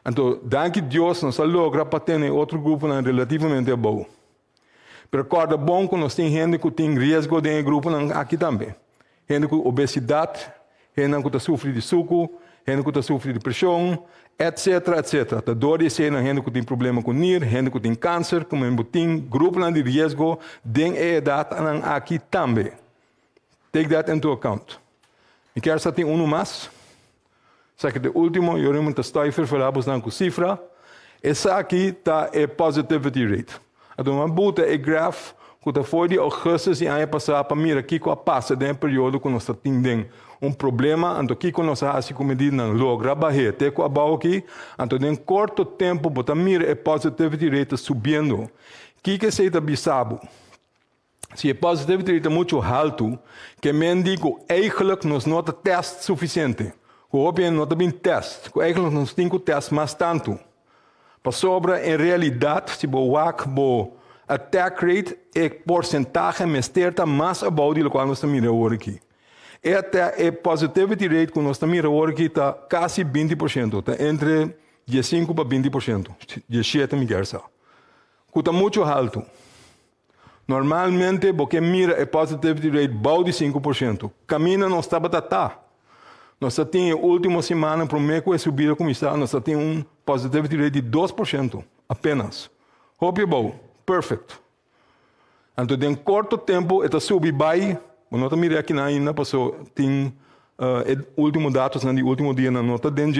Anto, danki Dios nos a logra pa tene e otro gruponan relativamente abou. Pero kòrda bon ku nos tin hende ku tin riesgo den e gruponan aki tambe. Hende ku obesidat, hendenan ku ta sufri di suku, hende ku ta sufri di preshon, etsetera, etsetera. Ta dor di eseinan hende ku tin problema ku nir, hende ku tin kanser, ku men bo tin gruponan di riesgo den e edatnan aki tambe. Take that into account. Mi kier sa tin unu mas. Esaki ta e ultimo, yo riba ta stoi ferfelá bosnan ku sifra. Esaki ta e positivity rate. Anto mi a buta e graf ku ta for di augustus di aña pasá pa mira kiko a pasa den e periodo ku nos ta tin den un problema, anto kiko nos a hasi ku medidanan logra bah'é te ku abou aki. Anto den korto tempu bo ta mira e positivity rate ta subiendo. Kiko esei ta bisa bo? Si e positivity rate ta muchu haltu, ke men di ku eigenlijk nos no ta test sufisiente. Ku hopi hende no ta bin test, ku eigenlijk nos tin ku test mas tantu. Pasobra en realidat si bo wak bo attack rate e porsentahe mester ta mas abou di lokual nos ta mira awor aki. E e positivity rate ku nos ta mira awor aki ta kasi 20%, ta entre 15 pa 20%, 17 mi ke sa. Ku ta muchu haltu. Normalmente, bo ke mira e positivity rate bou di 5%. Kaminda nos tabata ta. Nos tabatin último siman, promé ku e subida kuminsá, nos tabatin un positivity rate di 2% apenas. Hopi bon, perfect. Anto, den korto tempu, e ta subi bai, no ta mira aki ainda, paso tin último datonan di último dia no ta den,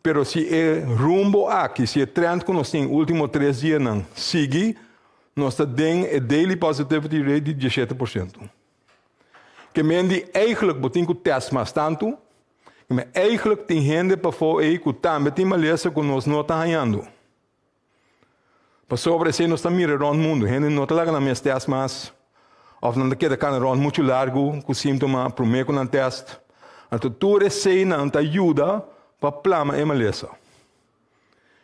pero si e rumbo aki, si e trend ku nos tin último 3 dianan sigui, nos ta den e daily positivity rate di 17%. Ke men di eigenlijk bo tin ku test mas tantu, ma eigenlijk tin hende pafó ei ku tambe tin malesa ku nos no ta hañando. Pasobra esei nos ta mira rònt mundu, hende no ta laga nan mes test mas, òf nan ta keda kana rònt muchu largu ku síntoma promé ku nan test. Anto tur eseinan ta yuda pa plama e malesa.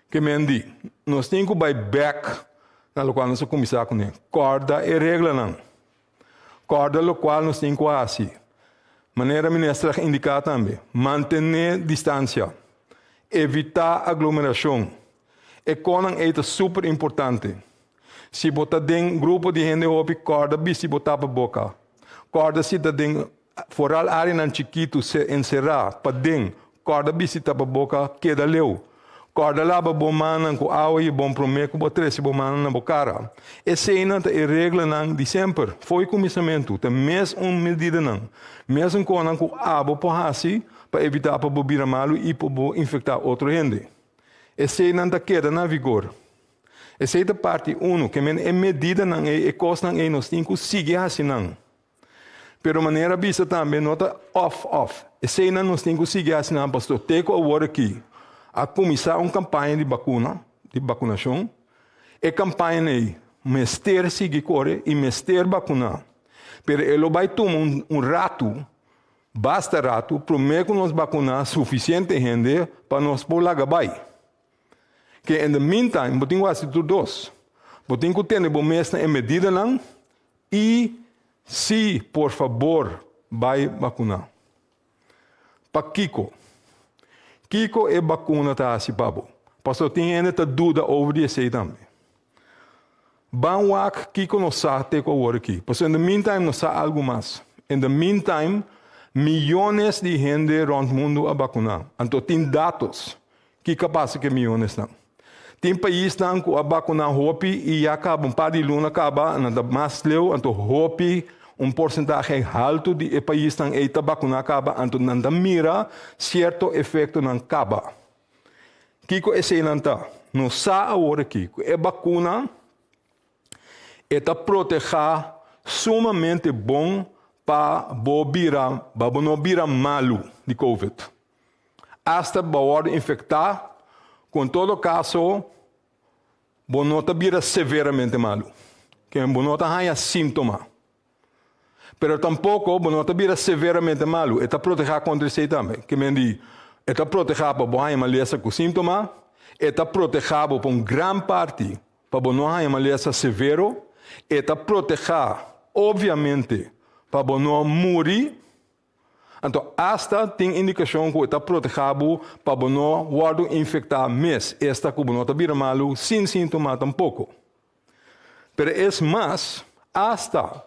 Ke men di, nos tin ku bai bèk na lokual nos a kuminsá kuné. Kòrda e reglanan. Kòrda lokual nos tin ku hasi. Manera minister a indiká tambe, mantené distansia, evitá aglomerashon. E kosnan ei ta super importante. Si bo ta den grupo di hende hopi, kòrda bisti bo tapa boka. Kòrda si ta den foral áreanan chikitu se enserá paden, kòrda bisti tapa boka, keda leu. Kòrda laba bo mannan ku awa i bon promé ku bo trese bo mannan na bo kara. Eseinan ta e reglanan di semper. Fo'i kuminsamentu, ta mesun medidanan, mesun kosnan ku abo por hasi pa evitá pa bo bira malu i pa bo infektá otro hende. Eseinan ta keda na vigor. Esei ta parti 1, ke men e medidanan ei, e kosnan ei nos tin ku sigui hasi nan. Pero manera bisa tambe no ta off off. Eseinan nos tin ku sigui hasi nan pasobra te ku awor aki a kuminsá un kampaña di bakuna, di bakunashon. E kampaña ei mester sigui kore i mester bakuná. Pero e lo bai tuma un ratu, basta ratu, promé ku nos bakuná sufisiente hende pa nos por laga bai. Ke in the meantime, bo tin ku hasi tur dos. Bo tin ku tene bo mes na e medidanan i si, por fabor, bai bakuná. Pakiko? Kiko e bakuna ta hasi pa bo? Pasobra tin hende ta duda over di esei tambe. Ban wak kiko nos sa te ku awor aki. Pasobra in the meantime nos sa algu mas. In the meantime, miónes di hende rònt mundu a bakuná. Anto tin datos kiko a pasa ku e miónesnan. Tin paisnan ku a bakuná hopi i ya kaba un par di luna kaba, nan ta mas leu, anto hopi un porsentahe haltu di e paisnan ei ta bakuná kaba, anto nan ta mira sierto efektonan kaba. Kiko eseinan ta? Nos sa awor aki ku e bakuna e ta protehá sumamente bon pa bo bira, pa bo no bira malu di COVID. Asta bo wòrdu infektá, ku en todo kaso bo no ta bira severamente malu. Ke bo no ta haña síntoma. Pero tampoko bo no ta bira severamente malu. E ta protehá kontra esei tambe. Ke men di, e ta protehá pa bo haña malesa ku síntoma, e ta protehá bo pa un gran parti pa bo no haña malesa severo, e ta protehá obviamente pa bo no muri. Anto asta tin indikashon ku e ta protehá bo pa bo no wòrdu infektá mes, esta ku bo no ta bira malu sin síntoma tampoko. Pero es mas, asta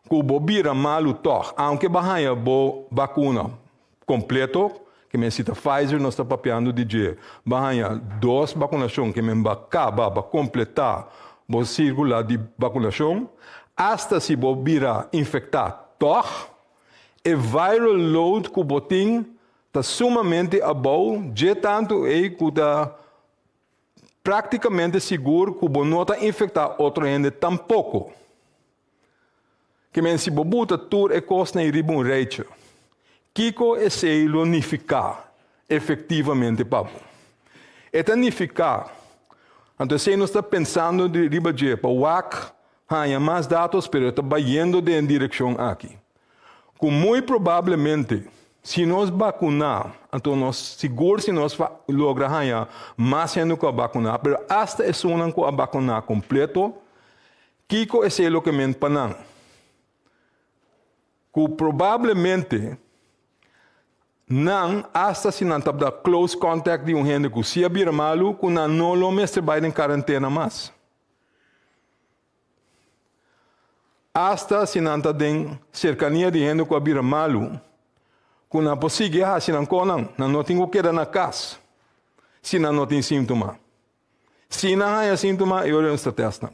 ku bo bira malu tòg, aunke bo a haña bo bakuna kompleto, ke men si ta Pfizer nos ta papiando di dje, bo a haña dos bakunashon ke men bo a kaba, bo a kompletá bo sirkula di bakunashon, asta si bo bira infektá tòg, e viral load ku bo tin ta sumamente abou, dje tantu ei ku ta práktikamente sigur ku bo no ta infektá otro hende tampoko. Ke men si bo buta tur e kosnan ei riba un rijtje, kiko esei lo nifiká efektivamente pa bo? E ta nifiká, anto esei nos ta pensando riba dje pa wak haña mas datos, pero e ta bayendo den e direkshon aki, ku muy probablemente si nos bakuná, anto nos sigur si nos logra haña mas hende ku a bakuná, pero asta esunnan ku a bakuná kompleto, kiko esei lo ke men pa nan? Ku probablemente nan, asta si nan tabata close contact di un hende ku si a bira malu, ku nan no lo mester bai den karentena mas. Asta si nan ta den serkania di hende ku a bira malu, ku nan por sigui hasi nan konan, nan no tin ku keda na kas si nan no tin síntoma. Si nan haña síntoma, e ora nan ta tèst nan.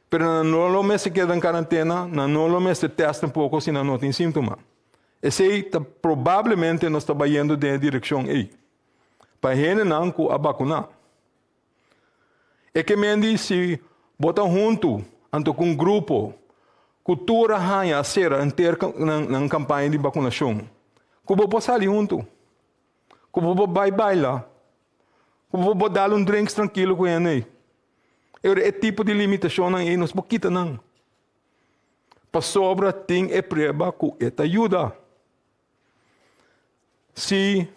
Pero nan no lo mester keda den karantena, nan no lo mester tèst tampoko si nan no tin síntoma. Esei ta probablemente nos ta bayendo den e direkshon ei. Pa hendenan ku a bakuná. E ke men di si bo ta huntu anto ku un grupo ku tur a haña a sera henter nan kampaña di bakunashon, ku bo por sali huntu, ku bo por bai baila, ku bo por dal un drinks trankilo ku hende ei. E ora e tipo di limitashonnan ei nos por kita nan. Pasobra tin e prueba ku e ta yuda. Si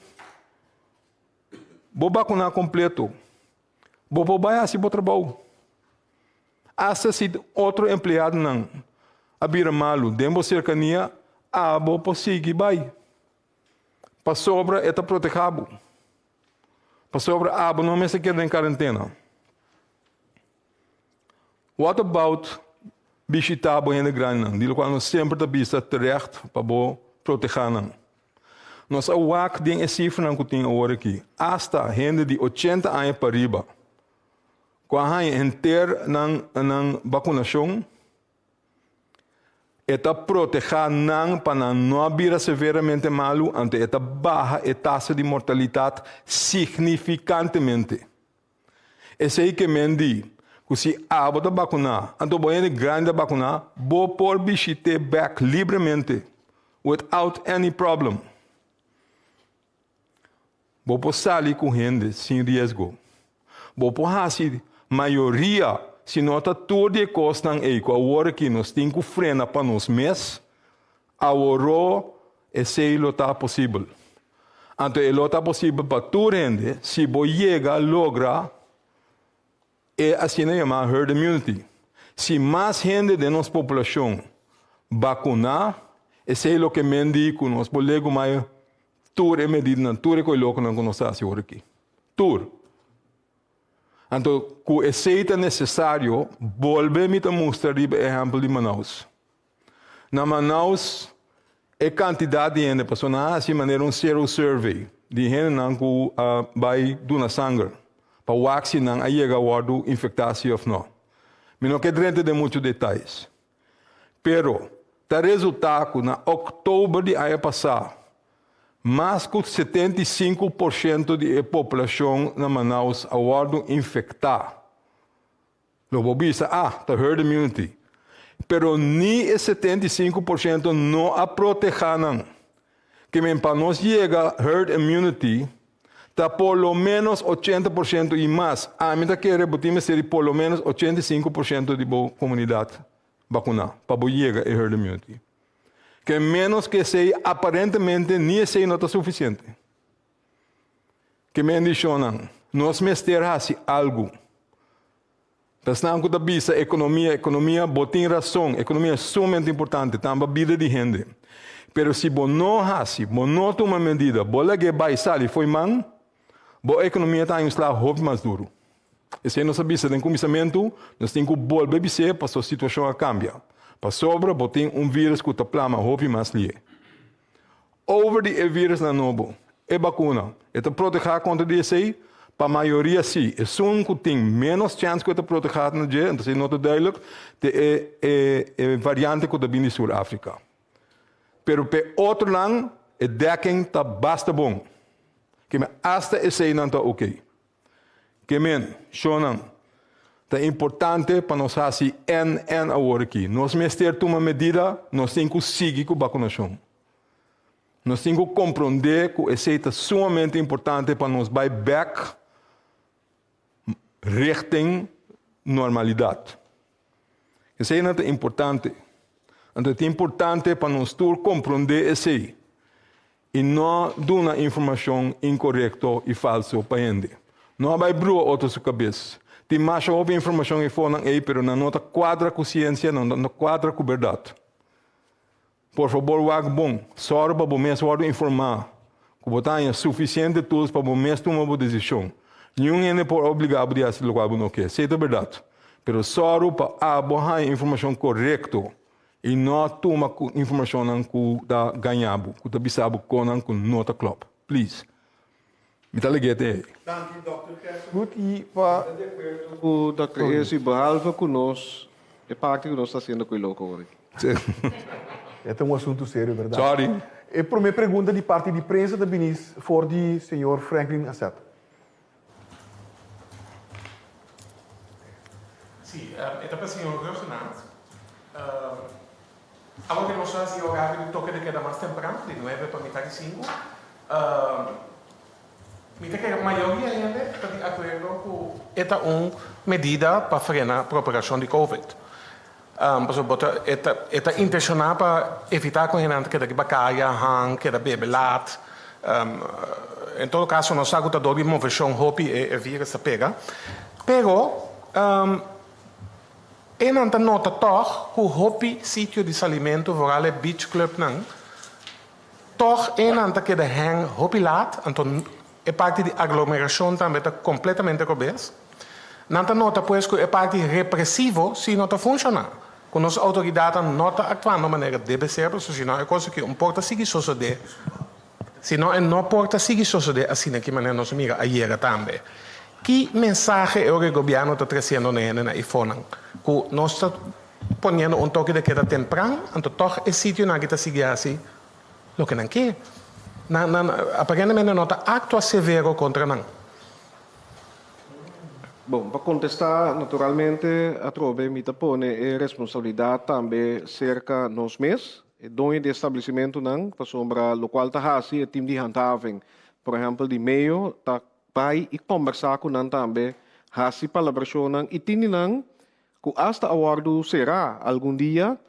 bo bakuná kompleto, bo por bai hasi bo trabou. Asta si otro empleadonan a bira malu den bo serkania, abo por sigui bai. Pasobra e ta protehá bo. Pasobra abo no mester keda den karentena. What about bishitá bo hende grandinan, di lokual nos semper ta bisa terecht pa bo protehá nan? Nos a wak den e sifranan ku tin awor aki, asta hende di ochenta aña pariba ku a haña henter nan nan bakunashon, e ta protehá nan pa nan no a bira severamente malu, anto e ta baha e tasa di mortalitat signifikantemente. Esei ke men di ku si abo ta bakuná, anto bo hende grandi ta bakuná, bo por bishit'é bèk libremente, without any problem. Bo por sali ku hende sin riesgo. Bo por hasi mayoria, si no ta tur di e kosnan ei ku awor aki nos tin ku frena pa nos mes, Aworó esei lo ta posibel. Anto e lo ta posibel pa tur hende si bo yega logra e asina yamá herd immunity. Si mas hende den nos populashon bakuná, esei lo ke men di ku nos por legu mai tur e medidanan, tur e koi lokonan ku nos ta hasi awor aki. Tur. Anto ku esei ta nesesario, bolbe mi ta mustra riba e ehèmpel di Manaus. Na Manaus e kantidat di hende pasobra nan a hasi manera un sero survey di hendenan ku a bai duna sanger pa wak si nan a yega wòrdu infektá si òf nò. Mi no ke drenta den muchu detayes. Pero ta resultá ku na òktober di aña pasá mas ku 75% di e poblashon na Manaus a wòrdu infektá. Lo bo bisa, ah, ta herd immunity. Pero ni e 75% no a protehá nan. Ke men pa nos yega herd immunity ta por lo ménos 80% i mas. Ami ta kere bo tin mester di por lo ménos 85% di bo komunidat bakuná pa bo yega e herd immunity. Ke ménos ke esei aparentemente ni esei no ta sufisiente. Ke bendishonnan? Nos mester hasi algu. Ta esnan ku ta bisa ekonomia, ekonomia, bo tin rason, ekonomia es sumamente importante, tamba bida di hende. Pero si bo no hasi, bo no tuma medida, bo lag'é bai sali fo'i man, bo ekonomia ta haña un sla hopi mas duru. Esei nos a bisa den kuminsamentu, nos tin ku bolbe bis'é pasobra situashon a kambia. Pasobra bo tin un virus ku ta plama hopi mas lié. Over di e virusnan nobo, e bakuna, e ta protehá kontra di esei? Pa mayoria sí. Esun ku tin ménos chèns ku e ta protehá na dje, entonces no ta duidelijk, ta e e e variante ku ta bini di Sur Afrika. Pero p'e otronan e dekking ta basta bon. Keme asta eseinan ta oké. Ke men, shonnan, ta importante pa nos hasi NN awor aki. Nos mester tuma medida, nos tin ku sigui ku bakunashon. Nos tin ku komprondé ku esei ta sumamente importante pa nos bai bèk richting normalidat. Eseinan ta importante. Anto ta importante pa nos tur komprondé esei. I no duna informashon inkorekto i falso pa hende. No a bai brua otro su kabes. Tin masha hopi informashon ei fonan ei, pero nan no ta kuadra ku siensia, nan no ta kuadra ku bèrdat. Por fabor wak bon, sòru pa bo mes wòrdu informá ku bo ta haña sufisiente tools pa bo mes tuma bo desishon. Niun hende por obligá bo di hasi lokual bo no ke, esei ta bèrdat. Pero sòru pa abo haña informashon korekto i no tuma ku informashonnan ku ta gaña bo, ku ta bisa bo konan ku no ta klòp. Please. Mi ta leg'é te ei. Danki Dòkter Kersgoed i pa. Mi ta di akuerdo ku Dòkter Esi, behalve ku nos e parti ku nos ta hasiendo ku e loko awor aki. E ta un asuntu serio berdad. Sorry. E prome pregunta di parti di prensa ta bini for di señor Franklin Asset. Si, e ta pa señor Ruggenaath. Awor ke nos a hasi horario di toke de keda mas tempran, di nuebe pa mitad di sinku, mi ta kere mayoria hende ta di akuerdo ku e ta un medida pa frena propagashon di covid. Pasobra bo ta e ta e ta intenshoná pa evitá ku hendenan ta keda riba kaya, han, keda bebe lat. En todo kaso nos sa ku ta dor di moveshon hopi e virus ta pega. Pero E nan ta nota tòg ku hopi sitio di salimentu, vooral e beach clubnan, tòg e nan ta keda hèng hopi lat, anto e parti di aglomerashon tambe ta kompletamente robes. Nan ta nota pues ku e parti represivo si no ta funshoná, ku nos outoridatnan no ta aktuando manera debe ser, pasobra si no e kos aki un por ta sigui sosodé, si no e no por ta sigui sosodé asina ki manera nos a mira ayera tambe. Ki mensahe e ora e gobièrnu ta tresiendo na hende na ifonan? Ku nos ta poniendo un toke de keda tempran, anto tòg e sitionan aki ta sigui hasi loke nan ke. Nan, nan aparentemente no ta aktua severo kontra nan. Bon, pa kontestá, naturalmente, atrobe mi ta pone e responsabilidat tambe serka nos mes, e doño di establesimentunan, pasobra lokual ta hasi e tim di handhaving, por ehèmpel di meo, ta Bai i kombersá ku nan tambe, hasi palabrashonnan i tin di nan ku asta a wòrdu será algun dia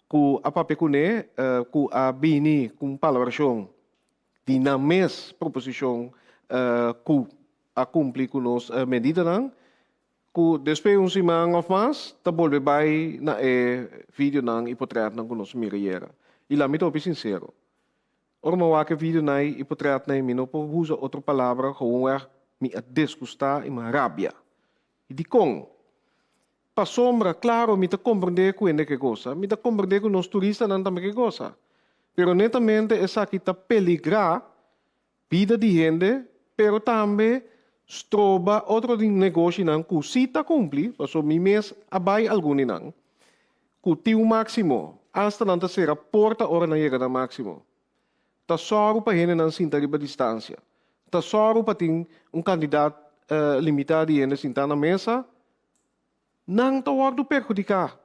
ku a papia kuné ku a bini ku un palabrashon di nan mes proposishon ku a kumpli ku nos medidanan, ku despues un siman òf mas ta bolbe bai na e videonan i potrètnan ku nos mira yera. I laat mi ta hopi sinsero, Ora mi a wak e videonan ei i potretnan ei, mi no por usa otro palabra, gewoonweg mi a disgustá i mi a rabia. I dikon? Pasobra, klaro, mi ta komprendé ku hende ke gosa, mi ta komprendé ku nos turistanan tambe ke gosa, pero netamente esaki ta peligrá bida di hende, pero tambe stroba otro di negoshinan ku sí ta kumpli, pasobra mi mes a bai algun di nan, Ku tin un máksimo, asta nan ta sera porta ora nan yega na máksimo. Ta sòru pa hendenan sinta riba distansia. Ta sòru pa tin un kantidat limitá di hende sintá na mesa. Nan ta wòrdu perhudiká.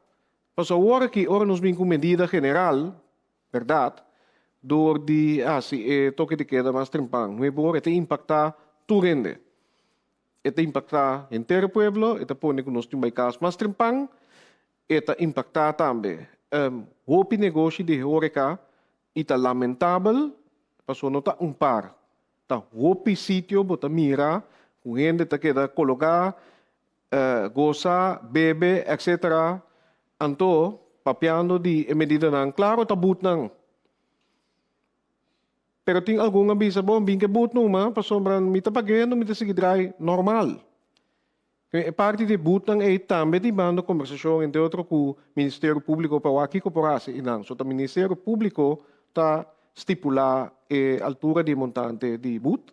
Pasobra awor aki ora nos bin ku medida general, bèrdat, dor di hasi e toke di keda mas trempan, nuebe ora e ta impaktá tur hende. E ta impaktá henter e pueblo, e ta pone ku nos tin bai kas mas trempan, e ta impaktá tambe hopi negoshi di horeca i ta lamentabel pasobra no ta un par, ta hopi sitio bo ta mira ku hende ta keda kologá, gosa, bebe etc. Anto papiando di e medidanan klaro ta butnan. Pero tin algun a bisa, bon, bin ke but numa, pasobra mi ta pag'é, mi ta sigui drai normal. E parti di e butnan ei tambe tin banda kombersashon entre otro ku Ministerio Públiko pa wak kiko por hasi einan. So ta Ministerio Públiko ta stipulá e altura di e montante di but.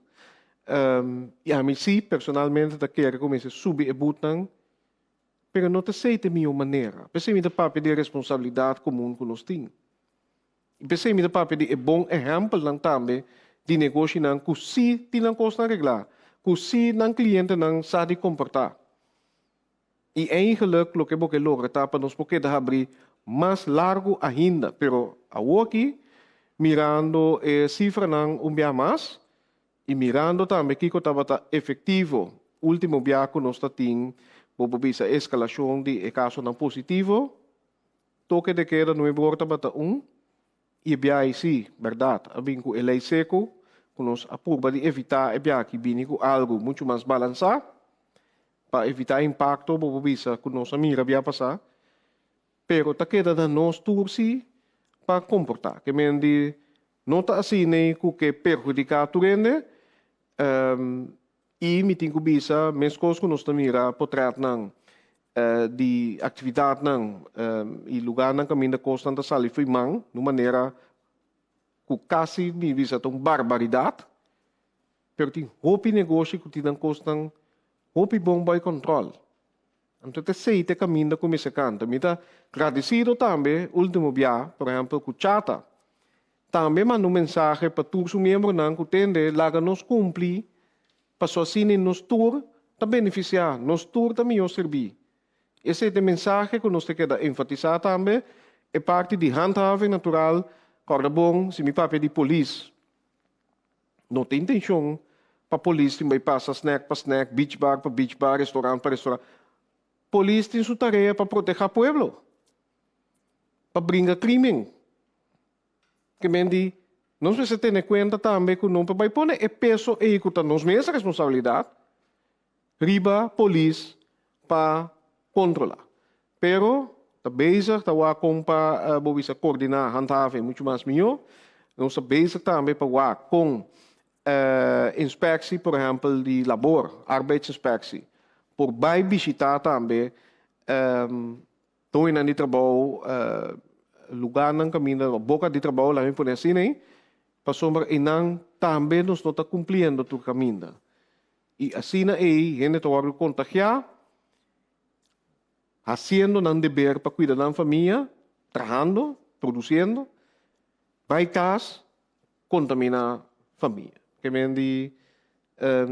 I ami sí personalmente ta kere ku mester subi e butnan, pero no ta esei ta e mihó manera. P'esei mi ta papia di e responsabilidat komun ku nos tin. I p'esei mi ta papia di e bon ehèmpelnan tambe di negoshinan ku sí tin nan kosnan reglá, ku sí nan klientenan sa di komportá. I eigenlik loke bo ke logra ta pa nos por keda habrí mas largu ainda, pero awoki, mirando e sifranan un bia mas i mirando tambe kiko tabata efektivo último bia ku nos ta tin, bo por bisa, eskalashon di e kasonan positivo, Toke de keda nuebe or tabata un i e biahe sí, bèrdat, a bin ku e lei seku ku nos a purba di evitá e biaha bini ku algu muchu mas balansá pa evitá impakto bo por bisa ku nos a mira bia pasá, pero ta keda na nos tur sí. pa komportá. Ke men di no ta asina ku ke perhudiká tur hende i mi tin ku bisa meskos ku nos ta mira potrètnan di aktividatnan i lugánan kaminda kosnan ta sali fo'i man di un manera ku kasi mi bisa ta un barbaridat, pero tin hopi negoshi ku tin nan kosnan hopi bon bai kòntròl. Anto ta esei ta e kaminda ku mester kanta. Mi ta gradesido tambe último bia, por ehèmpel, ku Chata tambe manda un mensahe pa tur su miembronan ku tende laga nos kumpli pasobra asina nos tur ta benefisiá, nos tur ta mihó sirbí. Esei ta e mensahe ku nos ta keda enfatisá tambe, e parti di handhaving natural, kòrda bon si mi papia di polis. No ta intenshon pa polis tin bai pasa snack pa snack, beach bar pa beach bar, restaurant pa restaurant. Polis tin su tarea pa protehá pueblo, pa bringa krimen. Ke men di, nos mester tene kuenta tambe ku no por bai pone e peso ei ku ta nos mes responsabilidat riba polis pa kontrolá. Pero ta bezig ta wak kon pa bo bisa koordiná handhaving muchu mas mihó. Nos ta bezig tambe pa wak kon inspeksie, por ehèmpel di labor, arbeidsinspectie, por bai bishitá tambe doñonan di trabou, lugánan kaminda boka di trabou, laga mi pone asina ei, pasobra einan tambe nos no ta kumpliendo tur kaminda. I asina ei hende ta wòrdu kontagiá, hasiendo nan deber pa kuida nan famia, trahando, produsiendo, bai kas, kontaminá famia. Ke men di,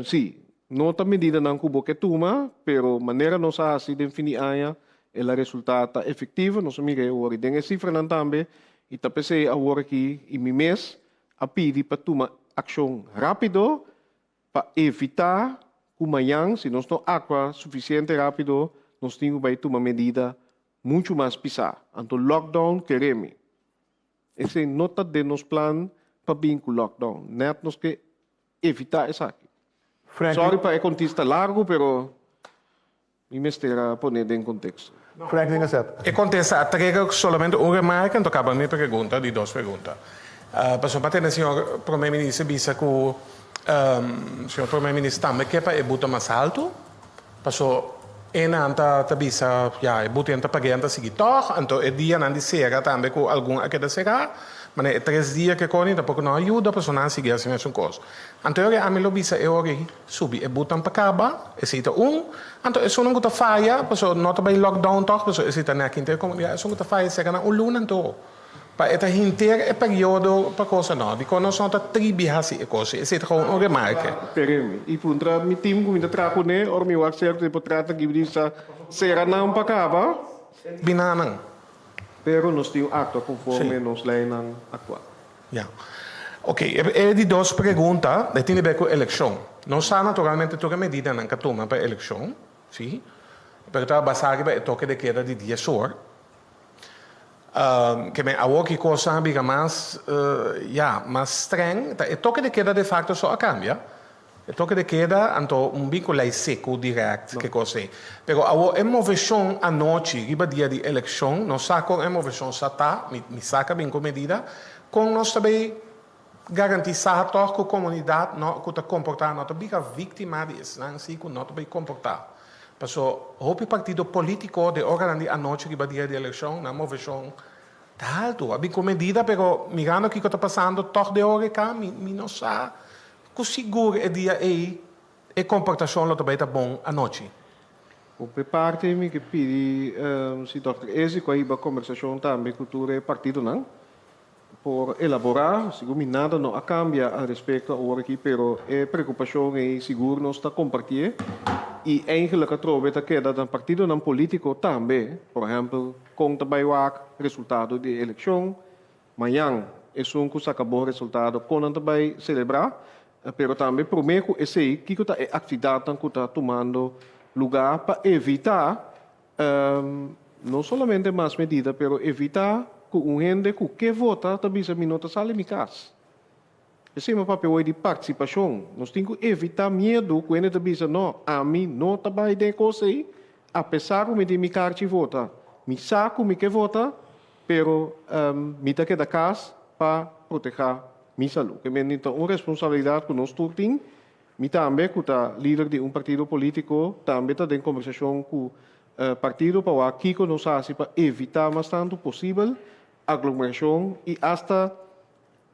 sí, no ta medidanan ku bo ke tuma, pero manera nos a hasi den fin di aña, el a resultá ta efektivo, nos a mira e awor i den e sifranan tambe, i ta p'esei awor aki i mi mes a pidi pa tuma akshon rápido Pa evitá ku mañan, si nos no aktua sufisiente rápido, nos tin ku bai tuma medida muchu mas pisá. Anto lockdown kere mi. Esei no ta den nos plan pa bin ku lockdown. Nèt nos ke evitá esaki. Sorry pa e kontista largu, pero mi mester a pone den konteksto. Franklin Gazette. E kontesta a trega solamente un remarke, anto kaba mi pregunta, di dos pregunta. Pasobra pa tende señor Prome Minister bisa ku señor Prome Minister tambe ke pa e buta mas haltu, paso e nan ta ta bisa ya e buta ta pag'é nan ta sigui tòg, anto e dianan di sera tambe ku algun a keda será, manera e tres dia ke koni tampoko no a yuda pasobra nan a sigui hasi mesun kos. Anto e ora ami lo bisa e ora ei. Subi e butan pa kaba, esei ta un. Anto esunnan ku ta faya, pasobra no ta bai lockdown tòg, pasobra esei ta nèk hinter komunidat, esun ku ta faya seka na un luna anto. Pa e ta hinter e periodo pa kosa no. Dikon nos no ta tribi hasi e kos? Esei ta gewoon un remarke. Peremi. I puntra mi team ku mi ta traha kuné, ora mi wak sierto e por trata ki bisa sera nan pa kaba. Bina nan. Pero nos tin un aktua konforme nos leinan aktual. Ya. Ok, e di dos pregunta e tin di ber ku elekshon. Nos sa naturalmente tur e medidanan ku a tuma pa elekshon, si, pero ta basá riba e toke de keda di dies or. Ke men awor ki kosnan a bira mas, ya, mas streng, ta e toke de keda de fakto so a kambia. E toke de keda, anto un bin ku lei seku dirèkt ke kos ei. Pero awor e moveshon anochi riba dia di elekshon, nos sa kon e moveshon sa ta, mi mi sa ka bin ku medida, kon nos ta bay garantisá tòg ku komunidat no ku ta komportá no ta bira víktima di esnan si ku no ta bay komportá. Paso hopi partido polítiko den oranan di anochi riba dia di elekshon nan moveshon ta haltu. A bin ku medida pero mirando kiko ta pasando tòg den ora ka mi mi no sa Ku sigur e dia ei e komportashon lo ta bai ta bon anochi. Op e parti mi ke pidi si dòkter Ezi ku a hiba kombersashon tambe ku tur e partidonan por elaborá, sigur mi nada no a kambia al respekto awor aki pero e preokupashon ei sigur nos ta kompartié i eigenlik atrobe ta keda na partidonan polítiko tambe, por ehèmpel kon ta bai wak resultado di e elekshon, Mañan, esun ku saka bon resultado kon nan ta bai selebrá, pero tambe promé ku esei kiko ta e aktividatnan ku ta tumando lugá pa evitá no solamente mas medida pero evitá ku un hende ku ke vota ta bisa mi no ta sali mi kas. Esei mi papia hoy di partisipashon. Nos tin ku evitá miedu ku hende ta bisa no, ami no ta bai den e kos ei apesar ku mi tin mi karchi vota. Mi sa ku mi ke vota. pero mi ta keda kas pa protehá mi salú. Ke men ta un responsabilidat ku nos tur tin. Mi tambe ku ta lider di un partido polítiko tambe ta den kombersashon ku partido pa wak kiko nos hasi pa evitá mas tantu posibel aglomerashon i asta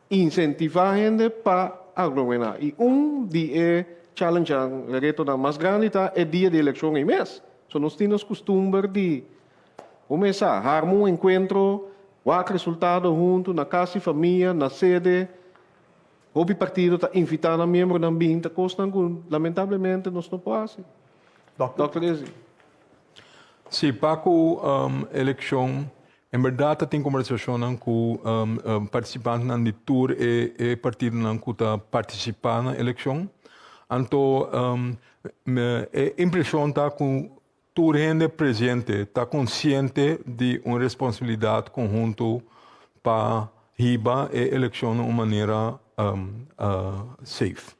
insentivá hende pa aglomerá. I un di e challengenan, retonan mas grandi ta e dia di elekshon ei mes. So nos tin nos kustumber di kuminsá harma un enkuentro, wak resultado huntu na kas di famia, na sede. Hopi partido ta invitá nan miembronan bin, ta kosnan ku lamentablemente nos no por hasi. Dòkter Izzy. Sí, pa ku elekshon, en bèrdat ta tin kombersashonnan ku partisipantenan di tur e partidonan ku ta partisipá na elekshon. Anto e impreshon ta ku Tur hende presente ta konsiente di un responsabilidat konhunto pa hiba e elekshon na un manera safe.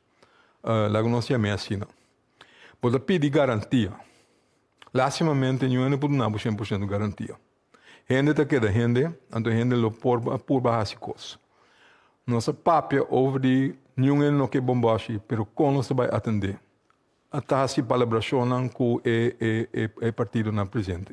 Laga nos yam'é asina. Bo ta pidi garantia. Lastimamente niun hende por duna bo 100% garantia. Hende ta keda hende, anto hende lo por purba hasi kos. Nos a papia over di niun hende no ke bombòshi, pero kon nos ta bai atendé? A ta hasi palabrashonnan ku e e partidonan presente.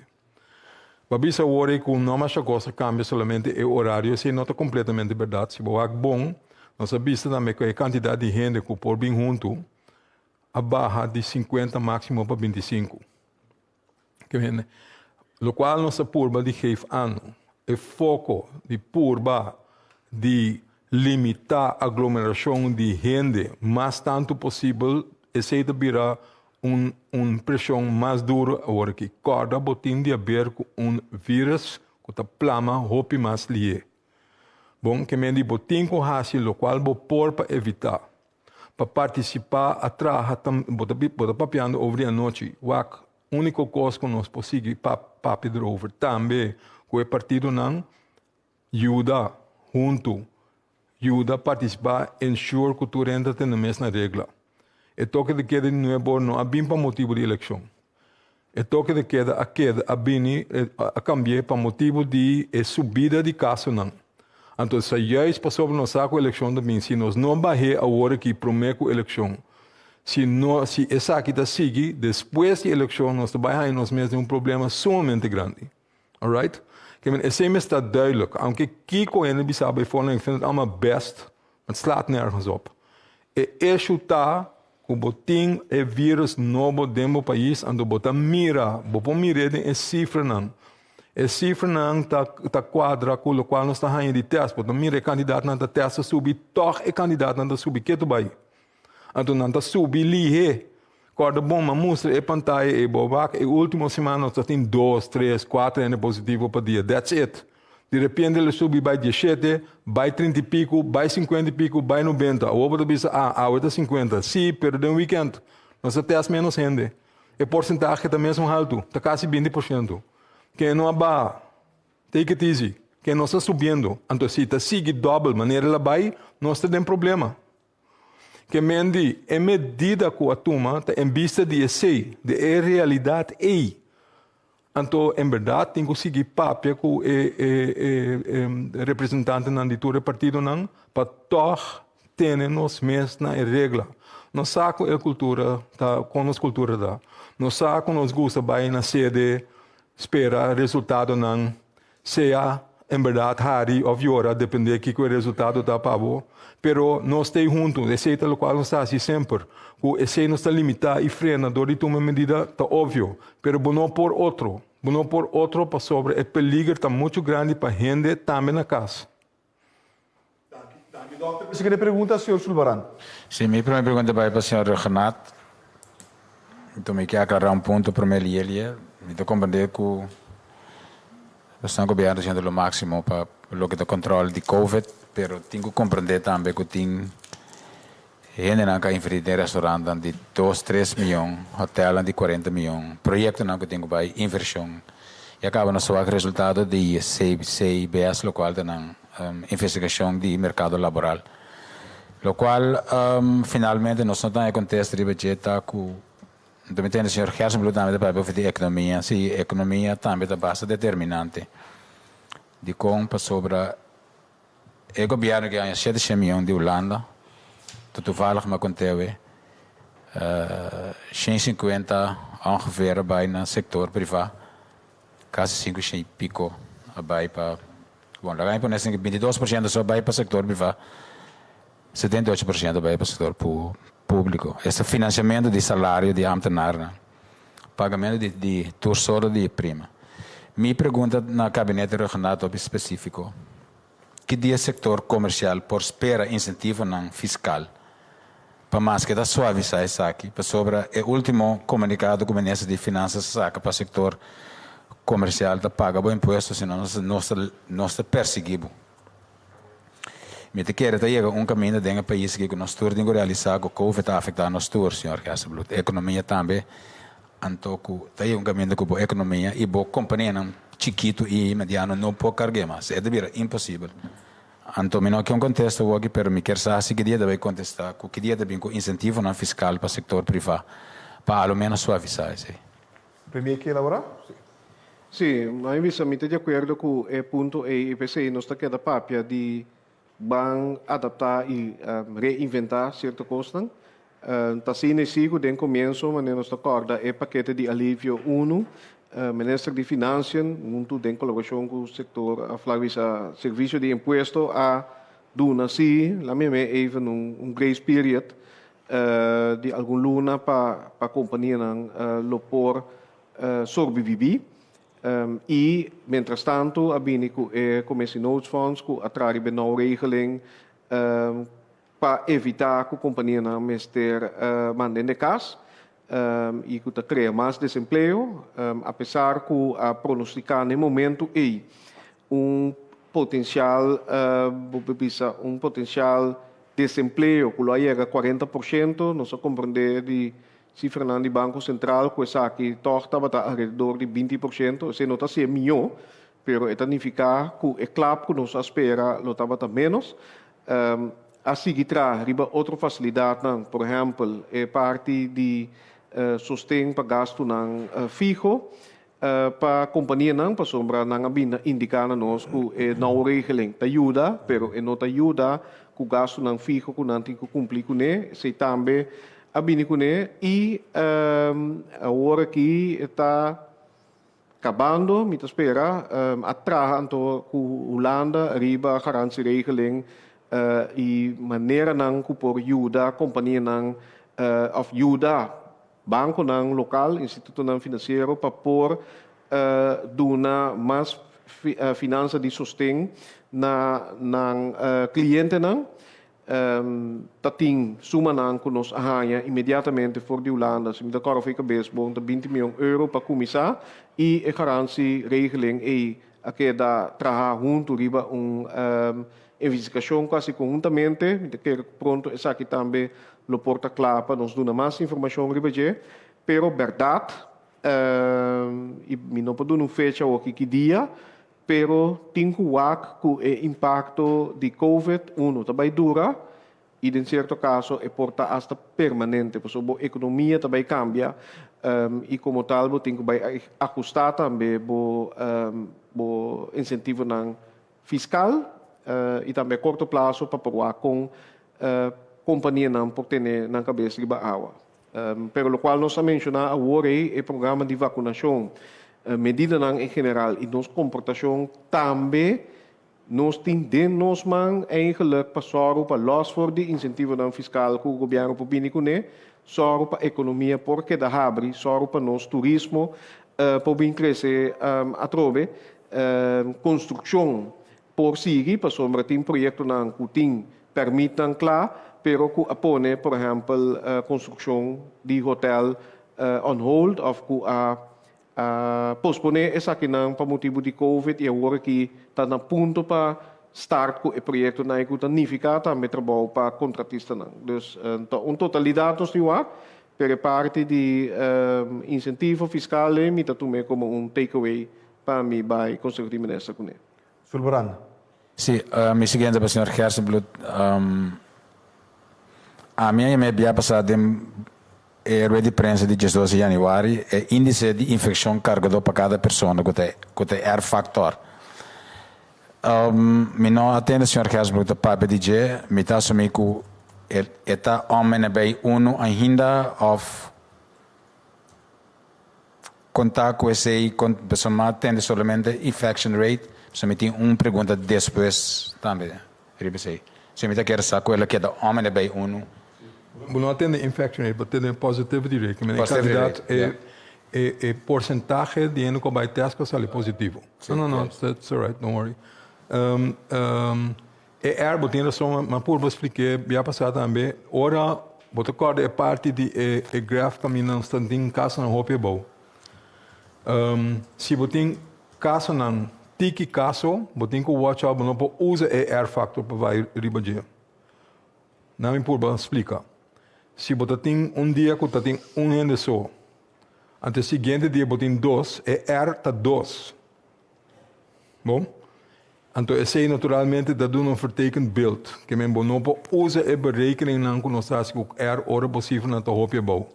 Bo a bisa awor ei ku no masha kos a kambia solamente e orario, esei no ta kompletamente bèrdat. Si bo wak bon, nos a bisa tambe ku e kantidat di hende ku por bin huntu a baha di sinkuenta máksimo pa bintisinku. Ke hende, lokual nos a purba di geef aan e foko di purba di limitá aglomerashon di hende mas tantu posibel, esei ta bira un un preshon mas duru awor aki. Kòrda bo tin di haber ku un vírus ku ta plama hopi mas lié. Bon, ke men di bo tin ku hasi lokual bo por pa evitá. Pa partisipá a traha ta bo ta bo ta papiando over di anochi. Wak, úniko kos ku nos por sigui pa papia derover tambe ku e partidonan yuda huntu, yuda partisipá ensure ku tur hende ta tene mes na regla. E toke de keda di nuevo no a bin pa motibu di elekshon. E toke de keda a keda a bini a kambi'é pa motibu di e subida di kasonan. Anto sa juist pasobra nos sa ku elekshon ta bin, si nos no bah'é awor aki promé ku elekshon, si no si esaki ta sigui despues di elekshon nos ta bai haña nos mes den un problema sumamente grandi. Alright? Ke men esei mester ta duidelijk. Aunke kiko hende bisa bo eifonan, ik vind het allemaal best, maar het slaat nergens op. E issue ta ku bo tin e virus nobo den bo pais, anto bo ta mira, bo por mir'é den e sifranan. E sifranan ta ta kuadra ku lokual nos ta haña di tèst. Bo ta mira e kandidatnan ta tèst ta subi, tòg e kandidatnan ta subi ketu bai. Anto nan ta subi lihé. Kòrda bon, m'a mustra e pantaya ei bo wak e último siman nos ta tin dos, tres, kuater hende positivo pa dia. That's it. Di repente el a subi bai dieshete, bai trinta i piku, bai sinkuenta i piku, bai nobenta. Awor bo ta bisa, ah, awe ta sinkuenta. Sí, pero den wikènt nos ta tèst ménos hende. E porsentahe ta mesun haltu, ta kasi 20%. Ken no a baha? Take it easy. Ken nos ta subiendo? Anto si ta sigui dòbel manera el a bai, nos ta den problema. Ke men di, e medida ku a tuma ta en bista di esei, di e realidat ei. Anto en bèrdat tin ku sigui papia ku e e e representantenan di tur e partidonan pa tòg tene nos mes na e regla. Nos sa ku e kultura ta kon nos kultura ta. Nos sa ku nos gusta bai na sede spera resultadonan Sea en berdad hari of yora, depende kico e resultado ta pa bo, pero nos stay hunto, esey ta locual nos ta haci semper. Cu esey nos ta limita y frena door di tuma medida ta obvio, pero bo no por otro, bo no por otro pasobra e peliger ta mucho grandi pa hende tambe na cas. Danki dokter. Mi siguiente pregunta señor Sulvaran. Si, mi prome pregunta bai pa señor Rhuggenaath. Enton mi ke aklará un punto prome lielie. Mi ta komprendé ku esnan gobièrnu ta hasiendo lo máksimo pa loke ta kòntròl di covid, pero tin ku komprendé tambe ku tin hendenan ku a invertí den restaurantnan di dos, tres mion, hotèlnan di kuarenta mion, proyektonan ku tin ku bai invershon. I a kaba nos ta wak resultado di CBS lokual ta nan investigashon di merkado laboral. Lokual finalmente nos no ta haña kontesta riba dje ta ku ta mi tende señor Gerson Blue tambe ta papia over di ekonomia. Si, ekonomia tambe ta basta determinante. Dikon? Pasobra e gobièrnu ke haña shete shen mion di Hulanda, ta toevallig mi a kontewe, shen sinkuenta ongeveer a bai na sektor privá, kasi sinku shen i piko a bai pa, bon laga mi pone asin, 22% so a bai pa sektor privá, 78% a bai pa sektor públiko. Esta finansiamentu di salario di ámtenarnan. Pagamento di di tur sorto di prima. Mi pregunta na Gabinete Rhuggenaath hopi specifico, ki dia sector comercial por spera incentivonan fiscal pa maske ta suavisa esaki? Pasobra e ultimo comunicado cu Minister di Finanzas a saca pa sector comercial ta paga bo impuesto sino nos nos ta nos ta persigui bo. Mi ta kere ta yega un kaminda den e pais aki ku nos tur tin ku realisá ku Covid ta afektá nos tur, señor Gerstenbluth. Ekonomia tambe. Anto ku ta yega un kaminda ku bo ekonomia i bo kompanianan chikitu i mediano no por karg'é mas. E ta bira imposibel. Anto mi no ke un kontesta awoki pero mi kier sa si ki dia ta bai kontestá ku ki dia ta bin ku insentivonan fiskal pa sektor privá pa a lo ménos suavisá esei. Premier ke elaborá? Sí. Sí, mi bisa mi ta di akuerdo ku e punto ei i p'esei nos ta keda papia di ban adaptá i reinventá sierto kosnan. Ta asina i si ku den komienso manera nos ta kòrda e pakete di alivio unu, Minister di Finansien huntu den kolaborashon ku sektor òf laga bisa servisio di impuesto a duna si la meme even un grace period di algun luna pa pa kompanianan lo por sorbibibí i mientrastantu a bini ku e Commissie Noodfonds ku a traha riba e nou regeling pa evitá ku kompanianan mester manda hende kas i ku ta krea mas desempleo apesar ku a pronostiká na e momentu ei un potensial bo por bisa un potensial desempleo ku lo a yega 40%, nos a komprendé di sifranan di Banko Sentral ku esaki tòg tabata alrededor di 20%, esei no ta hasié mihó, pero e ta nifiká ku e klap ku nos a spera lo tabata ménos. A sigui traha riba otro fasilidatnan, por ehèmpel e parti di sosten pa gastunan fiho, Pa kompanianan, pasobra nan a bin a indiká na nos ku e nou regeling ta yuda, pero e no ta yuda ku gastunan fiho ku nan tin ku kumpli kuné. Esei tambe a bini kuné i awor aki e ta kabando, mi ta spera, a traha anto ku Hulanda riba garantieregeling i maneranan ku por yuda kompanianan òf yuda Bankonan lokal, institutonan finansiero pa por duna mas finansa di sosten na nan klientenan. Ta tin sumanan ku nos a haña inmediatamente for di Hulanda, si mi ta kòrda for e kabes bon, ta 20 mion euro pa kuminsá i e garantieregeling ei a keda traha huntu riba un Investigashon ku hasi konhuntamente, mi ta kere ku pronto esaki tambe lo por ta kla pa nos duna mas informashon riba dje, pero bèrdat i mi no por duna un fecha awoki ki dia, pero tin ku wak ku e impakto di covid uno ta bai dura i den sierto kaso e por ta asta permanente, pasobra bo ekonomia ta bai kambia i komo tal bo tin ku bai ahustá tambe bo bo insentivonan Fiskal i tambe a korto plaso pa por wak kon kompanianan por tene nan kabes riba awa. Pero lokual nos a menshoná awor ei, e programa di vakunashon, medidanan en general i nos komportashon tambe nos tin den nos man eigenlik pa sòru pa lòs for di insentivonan fiskal ku gobièrnu por bini kuné, sòru pa ekonomia por keda habri, sòru pa nos turismo por bin krese atrobe. Konstrukshon por sigui pasobra tin proyektonan ku tin pèrmitnan kla, pero ku a pone por ehèmpel konstrukshon di hotèl on hold òf ku a posponé esakinan pa motibu di covid i awor aki ta na punto pa start ku e proyektonan i ku ta nifiká tambe trabou pa kontratistanan. Dus ta un totalidat nos tin wak, pero e parti di insentivo fiskal ei mi ta tum'é komo un take away Pa mi bai Conseho di Minister kuné. Sulbrand. Sí, mi siguiente pa señor Gerstenbluth. Ami a yama e bia pasá den e rueda di prensa di 12 di januari e índice di infeccion cargadó pa cada persona cu ta cu ta e R-factor. Mi no a tende señor Gesbroek ta papia di dje, mi ta asumi ku e ta om en nabij unu ainda of kon ta ku esei kon pasobra mi a tende solamente infection rate, pasobra mi tin un pregunta despues tambe riba esei. So mi ta kier sa ku el a keda om en nabij unu. Bo no a tende infection rate, bo a tende positivity rate, ke men e Positivity kandidat rate, ja. E porcentahe di hende cu a bay test cu a sali positivo. No, no, no, it's alright, don't worry. E R, bo tin rason, ma pur bo spliké bia pasá tambe, ora bo ta kòrda e parti di e graf kaminda nos ta tin kasonan hopi abou. Si bo tin kasonan, tiki kaso, bo tin ku watch out, bo no por usa e R factor pa bai riba dje. Na mi purba splika. Si bo ta tin un dia ku ta tin un hende so, anto e siguiente dia bo tin dos, e R ta dos. Bon? Anto esei naturalmente ta duna un vertekend beeld. Ke men bo no por usa e berekeningnan ku nos ta hasi ku R ora bo sifranan ta hopi abou.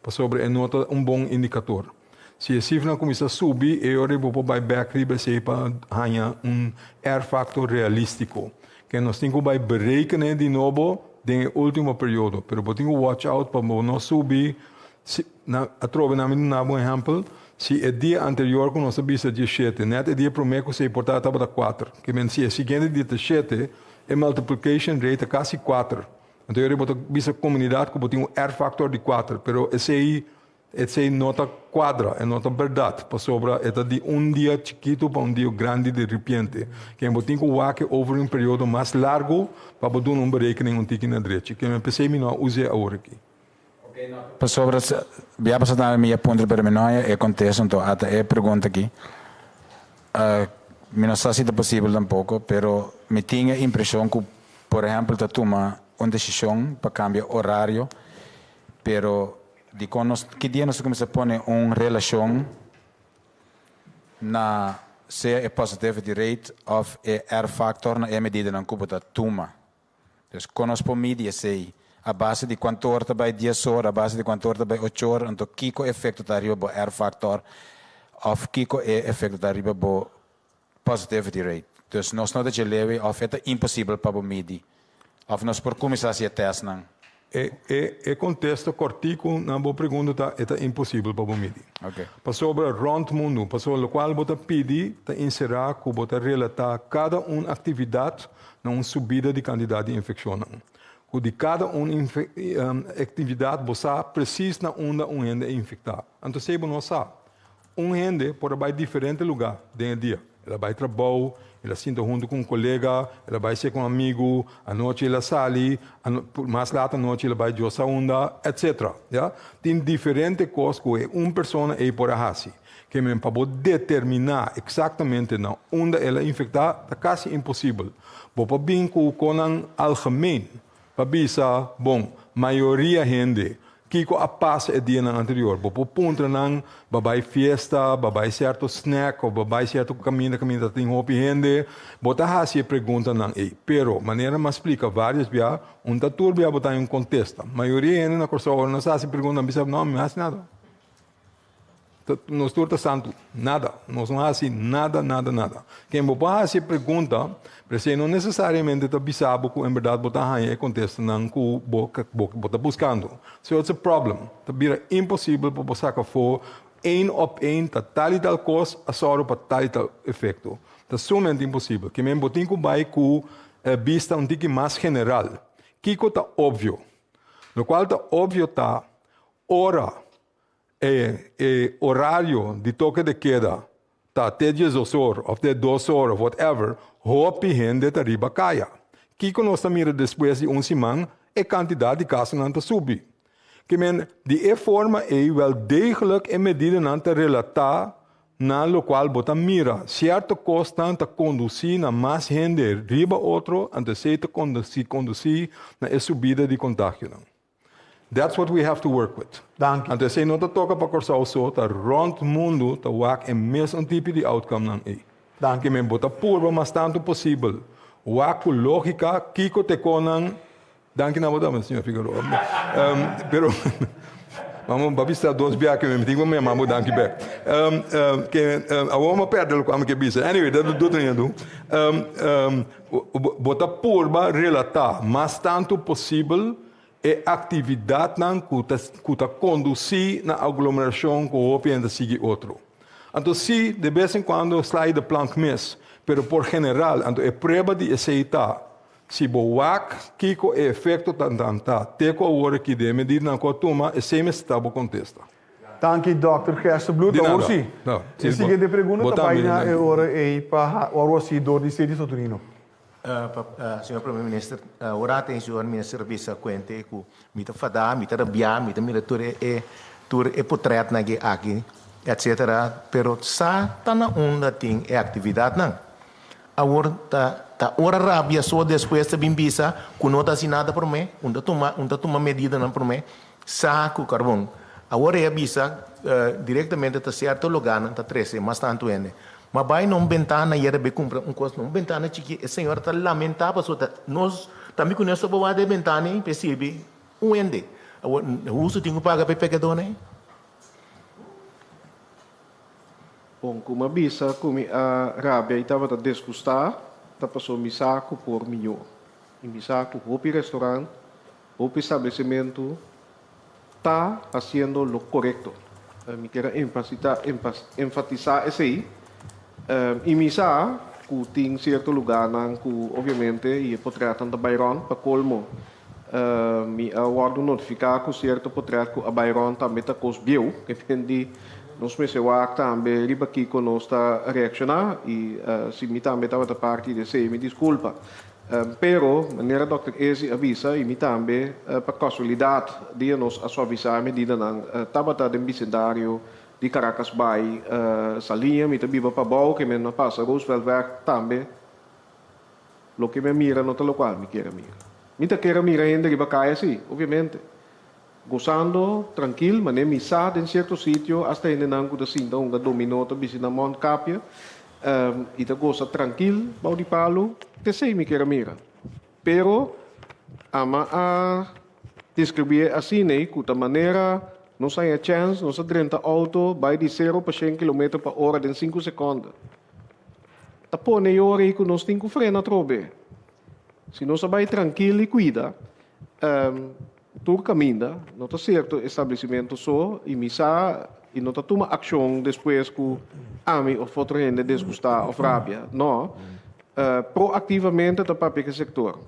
Pasobra e no ta un bon indikator. Si e sifranan kuminsá subi, e ora ei bo por bai bèk riba esei pa haña un R-factor realístiko. Ke nos tin ku bai berekené di nobo den e último periodo. Pero bo tin ku watch out pa bo no subi. Si, na, atrobe na mi duna bo un ehèmpel, si e dia anterior ku nos a bisa dieshete, nèt e dia promé ku esei por ta tabata kuater. Ke men si e siguiente dia ta shete, e multiplication rate ta kasi kuater. Anto yori bo ta bisa komunidat ku bo tin un R-factor di kuater, pero esei esei no ta kuadra, e no ta bèrdat, pasobra e ta di un dia chikitu pa un dia grandi di ripiente. Ken bo tin ku wak e over un periodo mas largu pa bo duna un berekening un tiki na drechi. Ken p'esei mi no a us'é awor aki. Pasobra bia pasa tambe mi a puntra pero mi no haña e kontesta anto ata e pregunta aki. Mi no sa si ta posibel tampoko pero mi tin e impreshon ku por ehèmpel ta tuma un desishon pa kambia orario pero dikon nos ki dia nos ta kuminsá pone un relashon na sea e positivity rate òf e R-factor na e medidanan ku bo ta tuma. Dus kon nos por midi esei? A base di kuantu or ta bai dies or, a base di kuantu or ta bai ocho or, anto kiko efekto ta riba bo R-factor òf kiko e efekto ta riba bo positivity rate? Dus nos no ta dje lewe òf e ta imposibel pa bo midi òf nos por kuminsá hasi e tèstnan. E e e kontesto kòrtiku na bo pregunta ta e ta imposibel pa bo midi. Pasobra rònt mundu, pasobra lokual bo ta pidi ta enserá ku bo ta relatá kada un aktividat na un subida di kantidat di infekshonnan. Ku di kada un aktividat bo sa presis na unda un hende a infektá. Anto esei bo no sa. Un hende por a bai diferente lugá den e dia. El a bai trabou, el a sinta huntu ku un kolega, el a bai ser ku un amigu, anochi el a sali, mas lat anochi el a bai djosa unda, etcetera. Ya? Tin diferente kos ku e un persona ei por a hasi. Ke men pa bo determiná eksaktamente na unda el a infektá ta kasi imposibel. Bo por bin ku konan algemeen pa bisa, bon, mayoria hende Kiko a pasa e dianan anterior? Bo por puntra nan, Bo a bai fiesta? Bo a bai sierto snack? Of bo a bai sierto kaminda kaminda ta tin hopi hende? Bo ta hasi e preguntanan ei. Pero, manera mi a splika vários bia, un ta tur bia bo ta haña un kontesta. Mayoria hende na Kòrsou ora nan sa hasi pregunta nan bisa, No, mi no hasi nada. Nos tur ta santu. Nada. Nos no hasi nada, nada, nada. Ken bo por hasi e pregunta, pero esei no nesesariamente ta bisa bo ku en bèrdat bo ta haña e kontestanan ku bo bo ta buskando. So it's a problem. Ta bira imposibel pa bo saka afó één op één ta tal i tal kos a sòru pa tal i tal efekto. Ta sumamente imposibel. Ke men bo tin ku bai ku bista un tiki mas general. Kiko ta opvio? Lokual ta opvio ta ora E e orario di toke de keda ta te diesdos or of te dos or of whatever, hopi hende ta riba kaya. Kiko nos ta mira despues di un siman? E kantidat di kasonan ta subi. Ke men, di e forma ei wel degelijk e medidanan ta relatá na lokual bo ta mira. Sierto kosnan ta kondusí na mas hende riba otro, anto esei ta kondusí kondusí na e subida di kontagionan. That's what we have to work with. Danki. Anto esei no ta toka pa Kòrsou so, ta rònt mundu ta wak e mesun tipi di outcome-nan ei. Danki. Ke men bo ta purba mas tantu posibel wak ku lógika kiko te konan. Danki na bo tambe, señor Figueroa. Pero, Mama ba bisa dos bia ke mi tin ku mi mama bo danki bek. Um, um, ke um, awor mi perde loke mi ke bisa. Anyway, dat doet er niet aan toe. Um, um, bo ta purba relatá mas tantu posibel e aktividatnan ku ta ku ta kondusí na aglomerashon ku hopi hende ta sigui otro. Anto sí, de bes en kuando sla e de plank mes, pero por general, anto e prueba di esei ta Si bo wak kiko e efekto ta dan ta te ku awor aki den e medidanan ku a tuma, esei mester ta bo kontesta. Danki Dòkter Gerstenbluth. Di Awor nada. si, No, e si, siguiente pregunta bo ta bai tambe, na e danki. ora ei pa Awor si dor di Cedi Soturino. Pa señor Prome Minister, ora atencion minister a bisa cuente cu mi ta fada, mi ta rabia, mi ta mira tur e tur e potretnan aki, etcetera, pero sa ta na unda tin e actividadnan. Awor ta ta ora rabia so despues ta bin bisa ku no ta hasi nada promé, un ta tuma un ta tuma medidanan promé, sa ku karbon. Awor e a bisa direktamente ta sierto loganan ta trese mas tantu hende. Ma bai na un bentana yera bai kumpra un kos na un bentana chiki e señora ta lamentá pasobra ta nos tambe ku nos ta por wak den e bentana ei pa e sirbi un hende. Awor hustu tin ku paga pa e pekadónan ei? Bon, ku m'a bisa ku mi a rabia i tabata desgustá, ta pasó mi sa ku por mihó. I mi sa ku hopi restorant, hopi establesimentu ta hasiendo lo korekto. Mi kier a enfatisá esei. I mi sa ku tin sierto lugánan ku obviamente i e potrètnan ta bai rònt. Pa kolmo, Mi a wòrdu notifiká ku sierto potrèt ku a bai rònt tambe ta kos bieu, ke men di nos mester wak tambe riba kiko nos ta reakshoná i si mi tambe tabata parti di esei mi diskulpa. Pero, manera dòkter Ezi a bisa i mi tambe, pa kasualidat dia nos a suavisá e medidanan tabata den bisendario di Caracas bai Saliña, mi ta biba pabou ke men a pasa Rooseveltweg tambe. Loke mi a mira no ta lokual mi kier a mira. Mi ta kier a mira hende riba kaya sí, obviamente. Gosando, trankil, manera mi sa den sierto sitio asta hendenan ku ta sinta hunga dominó ta bisti nan mondkapje i ta gosa trankil bou di palu, t'esei mi kier a mira. Pero ama a deskribí e asin'ei ku ta manera nos haña chèns, nos a drenta outo bai di sero pa shen kilometer pa ora den sinku sekònde. Ta pone e ora ei ku nos tin ku frena atrobe. Si nos a bai trankil i kuida tur kaminda, no ta sierto establesimentu so i mi sa i no ta tuma akshon despues ku ami òf otro hende desgustá òf rabia. No, proaktivamente ta papia ku e sektor.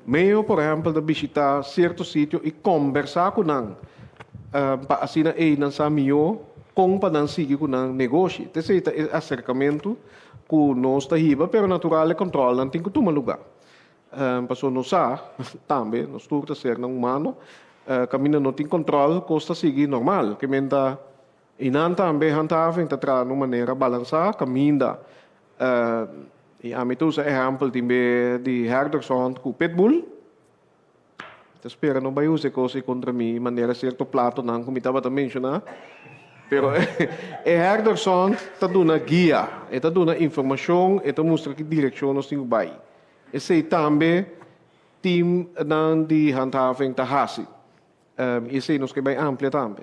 Meo por ehèmpel ta bishitá sierto sitio i kòmbersá ku nan pa asina ei nan sa mihó kon pa nan sigui ku nan negoshi. Ta esei ta e aserkamentu ku nos ta hiba, pero natural e kòntròlnan tin ku tuma lugá. Pasobra nos sa tambe, nos tur ta sernan humano, kaminda no tin kòntròl kos ta sigui normal. Ke men ta i nan tambe handhaving ta traha na un manera balansá kaminda I ami ta usa ehèmpel tin be di herdershond ku pitbull. Mi ta spera no bai usa e kos ei kontra mi manera sierto platonan ku mi tabata menshoná. Pero e herdershond ta duna guia, e ta duna informashon, e ta mustra ki direkshon nos tin ku bai. Esei tambe teamnan di handhaving ta hasi. I esei nos ke bai amplia tambe.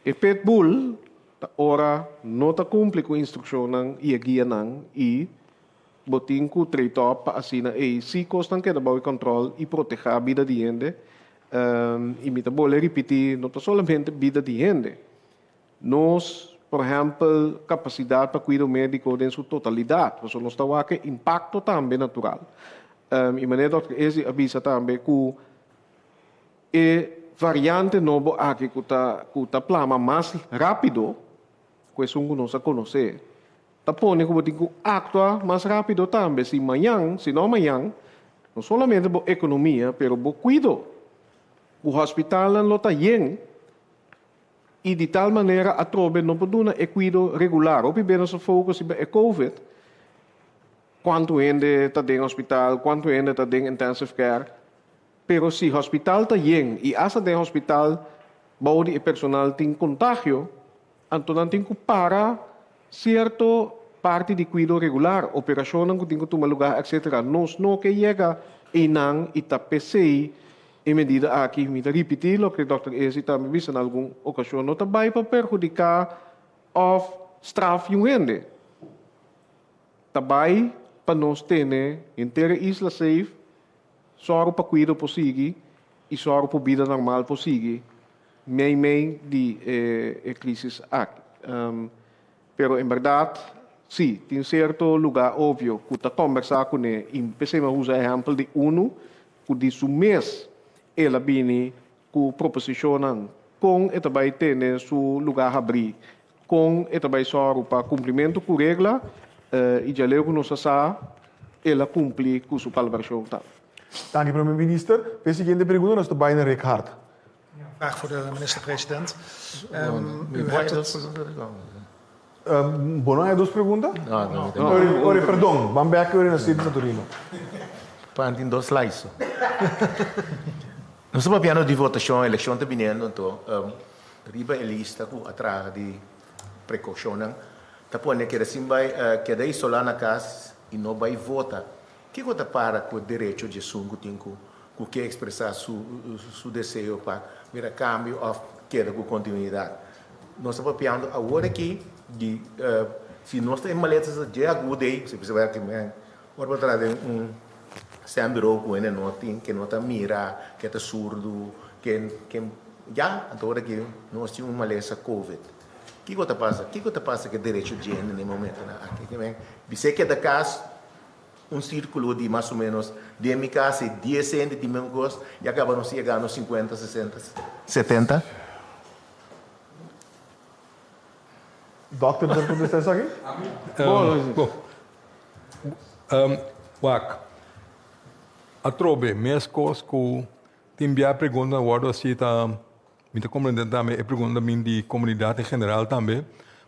E pitbull ta ora no ta cumpli cu instruccionnan y e guianan y bo tin cu trade op pa asina ey si cosnan keda bao e control y proteha bida di hende y mi ta bole ripiti no ta solamente bida di hende nos por ehempel capacidad pa cuido medico den su totalidad pasobra nos ta wak e impacto tambe natural y manera Dòkter Ezi a bisa tambe cu E variante nobo aki ku ta ku ta plama mas rápido ku esun ku nos a konosé, ta pone ku bo tin ku aktua mas rápido tambe. Si mañan, si no mañan, no solamente bo ekonomia, pero bo kuido ku hòspitalnan lo ta yen i di tal manera atrobe no por duna e kuido regular. Hopi bes nos a focus riba e covid, kuantu hende ta den hòspital, kuantu hende ta den intensive care, Pero si hospital ta yen y hasta den hospital bou di e personal tin contagio, anto nan tin cu para cierto parti di cuido regular, operacionnan cu tin cu tuma lugar, etc. Nos no ke yega eynan y ta pesey. E medida aki, mi ta ripití loke dòkter Ezi tambe bisa na algun okashon, no ta bai pa perhudiká òf straf niun hende. Ta bai pa nos tene henter e isla safe, sòru pa kuido por sigui i sòru pa bida normal por sigui meimei di e krisis aki. Pero en bèrdat, sí, tin sierto lugá obvio ku ta kòmbersá kuné i p'esei mi a usa ehèmpel di unu ku di su mes el a bini ku proposishonnan kon e ta bai tene su lugá habrí, kon e ta bai sòru pa kumplimentu ku regla i djaleu ku nos a sa el a kumpli ku su palabrashon tambe. Danki Prome Minister. Pa e siguiente pregunta nos ta bai na Rick Hart. Vraag voor de minister-president. Bo no haya dos pregunta? No, no. No. Ori, perdon, ban bek ori na Sidney Saturino. Pan tin dos slice. Nos ta papiando di votashon, elekshon ta biniendo, anto riba e lista ku a traha di prekoushonnan ta pone keda sin bai keda isolá na kas i no bai vota. Kiko ta para ku e derecho di esun ku tin ku ku ke ekspresá su su deseo pa mira kambio òf keda ku kontinuidat? Nos ta papiando awor aki di si nos ta e maleta sa dje agudo ei, si bisa aki men ora bo traha den un stembureau ku hende no tin ke no ta mira, ke ta surdu, ke ke ya, anto ora aki nos tin un malesa covid. Kiko ta pasa? Kiko ta pasa ku e derecho dje hende na e momentonan aki? Ke men bis'é keda kas. Un sirkulo di mas o menos den mi kas e dies hende tin mesmo kos ya kaba nos yega nos sinkuenta, sesenta, setenta. Dokter por kontesta esaki? Bo, wak, atrobe meskos ku tin bia pregunta wòrdu hasi ta Mi ta komprendé tambe e pregunta bin di komunidat en general tambe.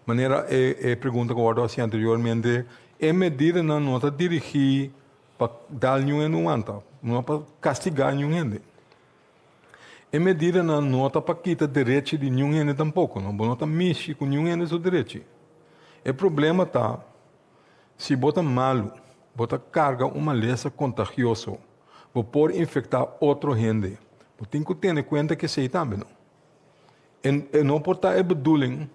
Manera e e pregunta ku wòrdu hasi anteriormente, e medidanan no ta dirigí pa dal niun hende un wanta, no pa kastigá niun hende. E medidanan no ta pa kita derechi di niun hende tampoko, no. Bo no ta mishi ku niun hende su derechi. E problema ta, si bo ta malu, bo ta karga un malesa kontagioso. Bo por infektá otro hende. Bo tin ku tene kuenta ku esei tambe no. E no por ta e bedoeling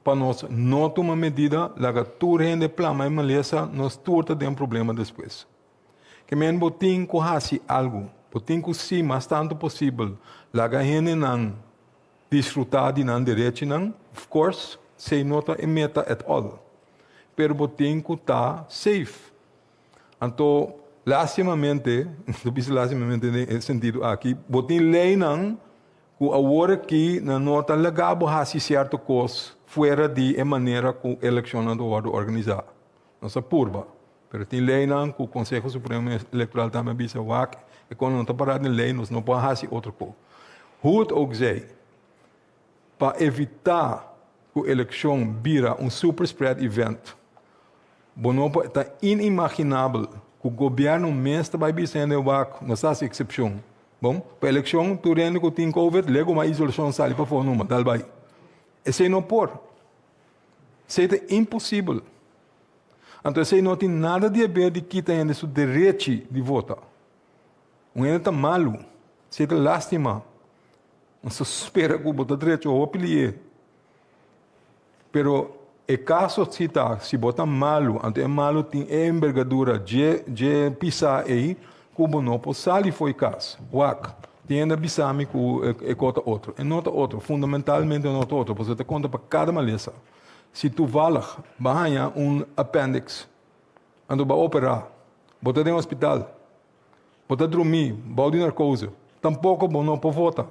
pa nos no tuma medida, laga tur hende plama e malesa, nos tur ta den problema despues. Ke men bo tin ku hasi algu, bo tin ku si mas tantu posibel laga hendenan disfrutá di nan derechinan, of course, esei no ta e meta at all, pero bo tin ku ta safe. Anto, lastimamente, ta bisa lastimamente den e sentido aki, bo tin leinan ku awor aki nan no ta laga bo hasi sierto kos fuera di e manera ku elekshonnan ta wòrdu organisá. Nos a purba, pero tin leinan ku Konseho Supremo Elektoral tambe a bisa wak e kon no ta pará den lei nos no por hasi otro kos. Hoe het ook zij, pa evitá ku elekshon bira un super spread event, Bo no por, ta inimaginabel ku gobièrnu mes ta bai bisa hende wak, nos ta hasi eksepshon. Bon, pa elekshon tur hende ku tin covid lego mas isolashon sali pafó numa, dal bai. Esei no por. Esei ta imposibel. Anto esei no tin nada di haber di kita hende su derechi di vota. Un hende ta malu, esei ta lastima. Nos ta spera ku bo ta drecha hopi lié. Pero e kaso si ta, si bo ta malu, anto e malu tin e embergadura dje dje pisá ei ku bo no por sali fo'i kas. Wak, tin hende a bisa mi ku e kos ta otro. E no ta otro, fundamentalmente no ta otro, pasobra ta konta pa kada malesa. Si toevallig bo a haña un appendix, anto bo a operá, bo ta den hospital, Bo ta drumí bou di narkose. Tampoko bo no por vota.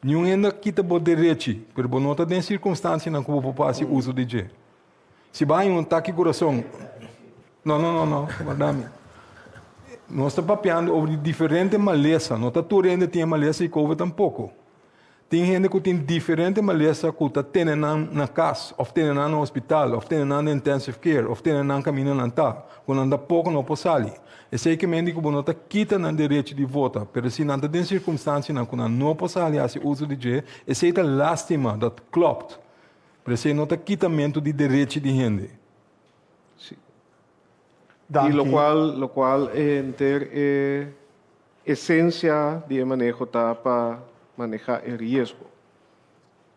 Niun hende a kita bo derechi, pero bo no ta den sirkunstansianan ku bo por hasi uso di dje. Si bo haña un atake kurason, No, no, no, no, warda mi. Nos ta papiando over di diferente malesa. No ta tur hende tin e malesa di covid tampoko. Tin hende ku tin diferente malesa ku ta tene nan na kas òf tene nan na hospital òf tene nan na intensive care òf tene nan kaminda nan ta, ku nan tampoko no por sali. Esei ke mende ku bo no ta kita nan derecho di vota, pero si nan ta den sirkumstansianan ku nan no por sali hasi uso di dje, esei ta lastima, dat klopt. Pero esei no ta kitamentu di derechi di hende. Sí. I lokual lokual e henter e. Esensia di e maneho ta pa manehá e riesgo.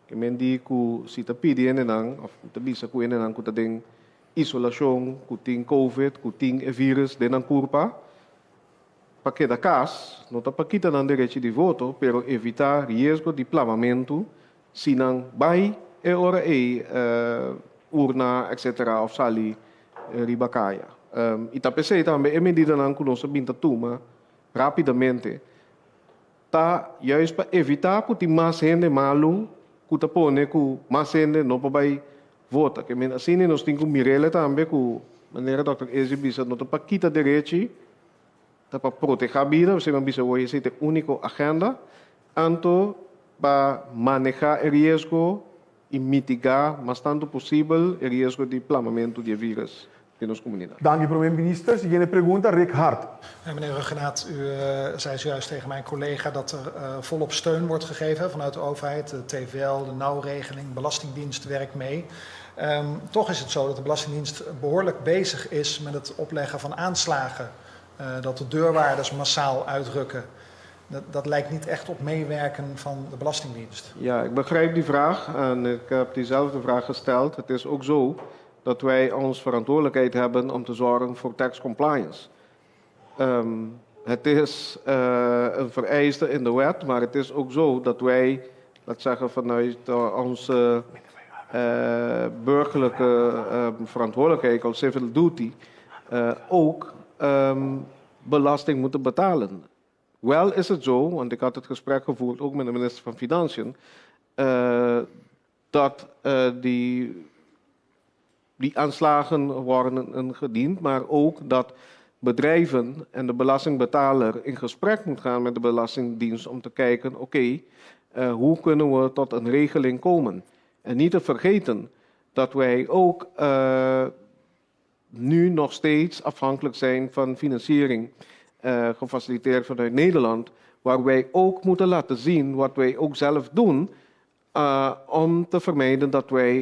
Ke men di ku si ta pidi hendenan òf ta bisa ku hendenan ku ta den isolashon, ku tin covid, ku tin e vírùs den nan kurpa, pa keda kas, no ta pa kita nan derechi di voto, pero evitá riesgo di plamamentu si nan bai e ora ei urna etcetera òf sali riba kaya. I ta p'esei tambe e medidanan ku nos a bin ta tuma rápidamente ta juist pa evitá ku tin mas hende malu ku ta pone ku mas hende no por bai vota. Ke men asina nos tin ku mir'el tambe ku manera dòkter Ezi bisa no ta pa kita derechi, ta pa protehá bida, p'esei mi a bisa awor esei ta e úniko agenda, anto pa manehá e riesgo i mitigá mas tantu posibel e riesgo di plamamentu di e vírus den nos komunidat. Danki Prome Minister. Siguiente pregunta, Rick Hart. Meneer Rhuggenaath, u zei zojuist tegen mijn collega dat er volop steun wordt gegeven vanuit de overheid. De TVL, de nauwregeling, Belastingdienst werkt mee. Toch is het zo dat de Belastingdienst behoorlijk bezig is met het opleggen van aanslagen. Dat de deurwaarders massaal uitrukken. Dat, dat lijkt niet echt op meewerken van de Belastingdienst. Ja, ik begrijp die vraag en ik heb diezelfde vraag gesteld. Het is ook zo dat wij ons verantwoordelijkheid hebben om te zorgen voor tax compliance. Het is een vereiste in de wet, maar het is ook zo dat wij, laat zeggen vanuit onze burgerlijke verantwoordelijkheid als civil duty, ook belasting moeten betalen. Wel is het zo, want ik had het gesprek gevoerd ook met de minister van Financiën, dat die aanslagen worden ingediend, maar ook dat bedrijven en de belastingbetaler in gesprek moet gaan met de Belastingdienst om te kijken, oké, hoe kunnen we tot een regeling komen? En niet te vergeten dat wij ook nu nog steeds afhankelijk zijn van financiering, gefaciliteerd vanuit Nederland, waar wij ook moeten laten zien wat wij ook zelf doen, om te vermijden dat wij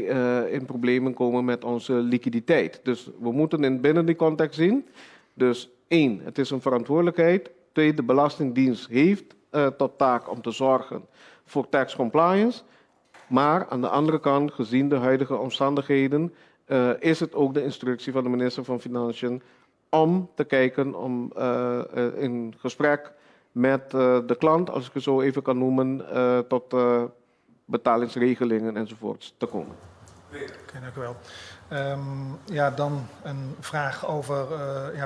in problemen komen met onze liquiditeit. Dus we moeten in binnen die context zien. Dus 1, het is een verantwoordelijkheid. 2, de Belastingdienst heeft tot taak om te zorgen voor tax compliance. Maar aan de andere kant, gezien de huidige omstandigheden, is het ook de instructie van de minister van Financiën om te kijken, om in gesprek met de klant, als ik het zo even kan noemen, tot betalingsregelingen enzovoorts te komen. Oké, dank u wel. Dan een vraag over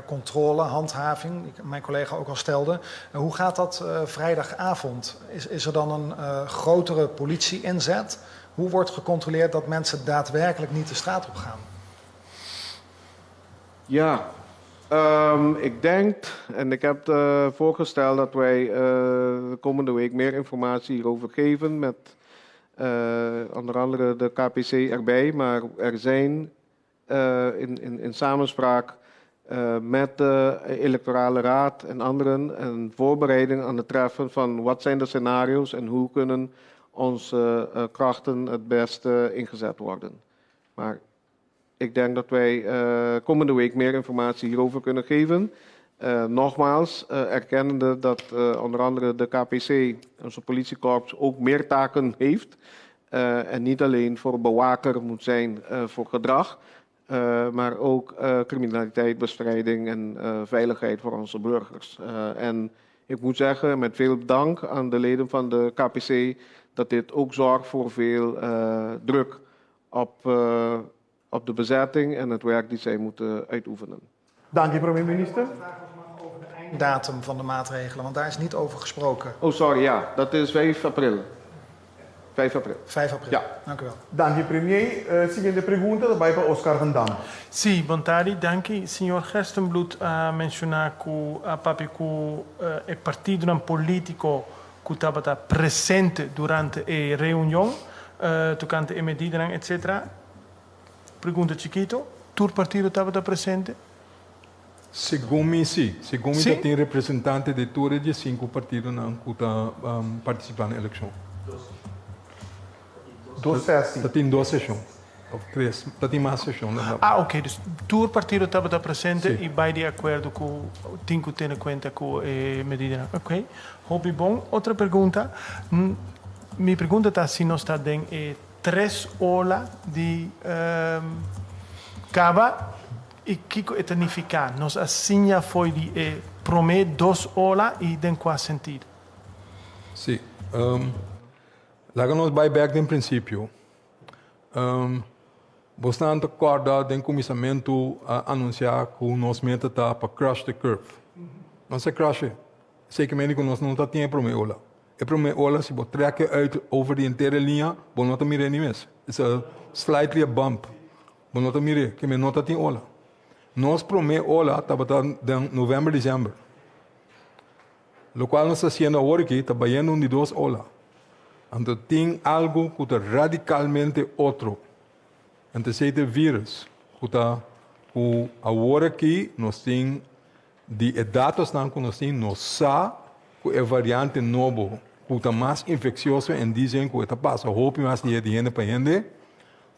controle, handhaving, die mijn collega ook al stelde. Hoe gaat dat vrijdagavond? Is er dan een grotere politie-inzet? Hoe wordt gecontroleerd dat mensen daadwerkelijk niet de straat op gaan? Ja, ik denk, en ik heb voorgesteld dat wij de komende week meer informatie hierover geven met onder andere de KPC erbij, maar er zijn in samenspraak met de electorale raad en anderen een voorbereiding aan het treffen van wat zijn de scenario's en hoe kunnen onze krachten het beste ingezet worden. Maar ik denk dat wij komende week meer informatie hierover kunnen geven. Nogmaals, erkennende dat onder andere de KPC, onze politiekorps, ook meer taken heeft. En niet alleen voor bewaker moet zijn voor gedrag, maar ook criminaliteitbestrijding en veiligheid voor onze burgers. En ik moet zeggen, met veel dank aan de leden van de KPC, dat dit ook zorgt voor veel druk op de bezetting en het werk die zij moeten uitoefenen. Dank u, premier minister. Datum van de maatregelen, want daar is niet over gesproken. Oh, sorry, ja. Dat is 5 april. 5 april. 5 april. Ja. Dank u wel. Dank u, premier. Siguiente pregunta, daarbij bij Oscar van Dam. Sí, bon tardi, dank u. Señor Gerstenbluth a menciona cu a papia cu e partidonan politico cu tabata presente durante e reunion tocante e medidanan, etcetera. Pregunta chikito, tur partido tabata presente? Segun mi si. Segun mi Si? ta tin representante di tur e diesinku partidonan ku ta partisipá na elekshon. Dos sesi. Ta tin dos seshon. Of tres. Ta tin mas seshon dan Ah, oké. Dus tur partido tabata presente i bai di akuerdo ku tin ku tene kuenta ku e medidanan. Oké. Hopi bon. Otro pregunta. Mi pregunta ta si nos ta den e tres ola di kaba i kiko e ta nifiká. Nos a siña fo'i di e promé dos ola i den kua sentido? Sí. Laga nos bai bèk den prinsipio. Bosnan ta kòrda den kuminsamentu a anunsiá ku nos meta ta pa crush the curve. Nos a crush e. Esei ke mende ku nos no ta tin e promé ola. E promé ola si bo trek e uit over di henter e liña bo no ta mir'é ni mes. It's a slightly a bump. Bo no ta mir'é, ke men no ta tin ola. Nos promé ola tabata den novèmber, desèmber. Lokual nos ta hasiendo awor aki ta bayendo un di dos ola. Anto tin algu ku ta radikalmente otro. Anto esei ta e virus ku ta ku awor aki nos tin di e datosnan ku nos tin nos sa ku e variante nobo ku ta mas infeksioso en die zin ku e ta pasa hopi mas di hende pa hende.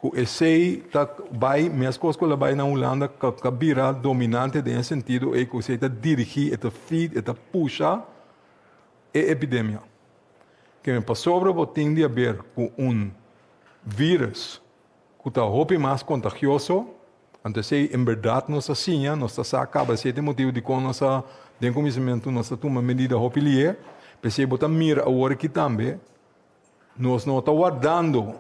Ku esei ta bai meskos ku el a bai na Hulanda ka bira dominante den e sentido ei ku esei ta dirigí, e ta feed, e ta pusha e epidemia. Keme pasobra bo tin di haber ku un vírus ku ta hopi mas kontagioso, anto esei en bèrdat nos a siña, nos ta sa kaba esei ta e motibu dikon nos a den kuminsamentu nos a tuma medida hopi lié, p'esei bo ta mira awor aki tambe Nos no ta wardando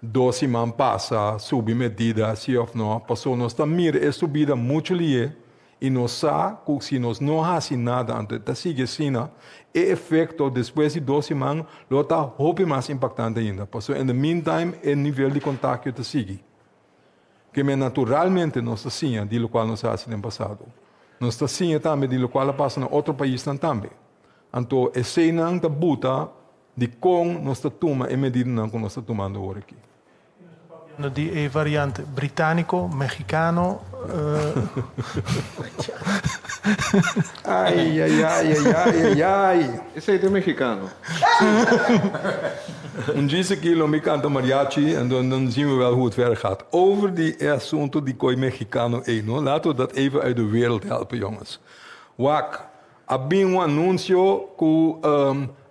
dos siman pasa subi medida si of no, paso nos ta mira e subida muchu lié i nos sa ku si nos no hasi nada anto e ta sigui asina, e efekto despues di dos siman lo ta hopi mas impaktante ainda, paso in the meantime e nivel di kontagio ta sigui. Keme naturalmente nos ta siña di lokual nos a hasi den pasado. Nos ta siña tambe di lokual a pasa na otro paisnan tambe. Anto eseinan ta buta Dikon nos ta tuma e medidanan ku nos ta tumando awor aki? Di e variante britániko, mexicano. Ai, ai, ai, ai, ai, ai, ai. Esei ta mexicano. Un djis aki lo mi kanta mariachi en dan dan zien we wel hoe het verder gaat. Over di e asunto di koi mexicano ei, no? Laten we dat even uit de wereld helpen, jongens. Wak, A bin un anuncio cu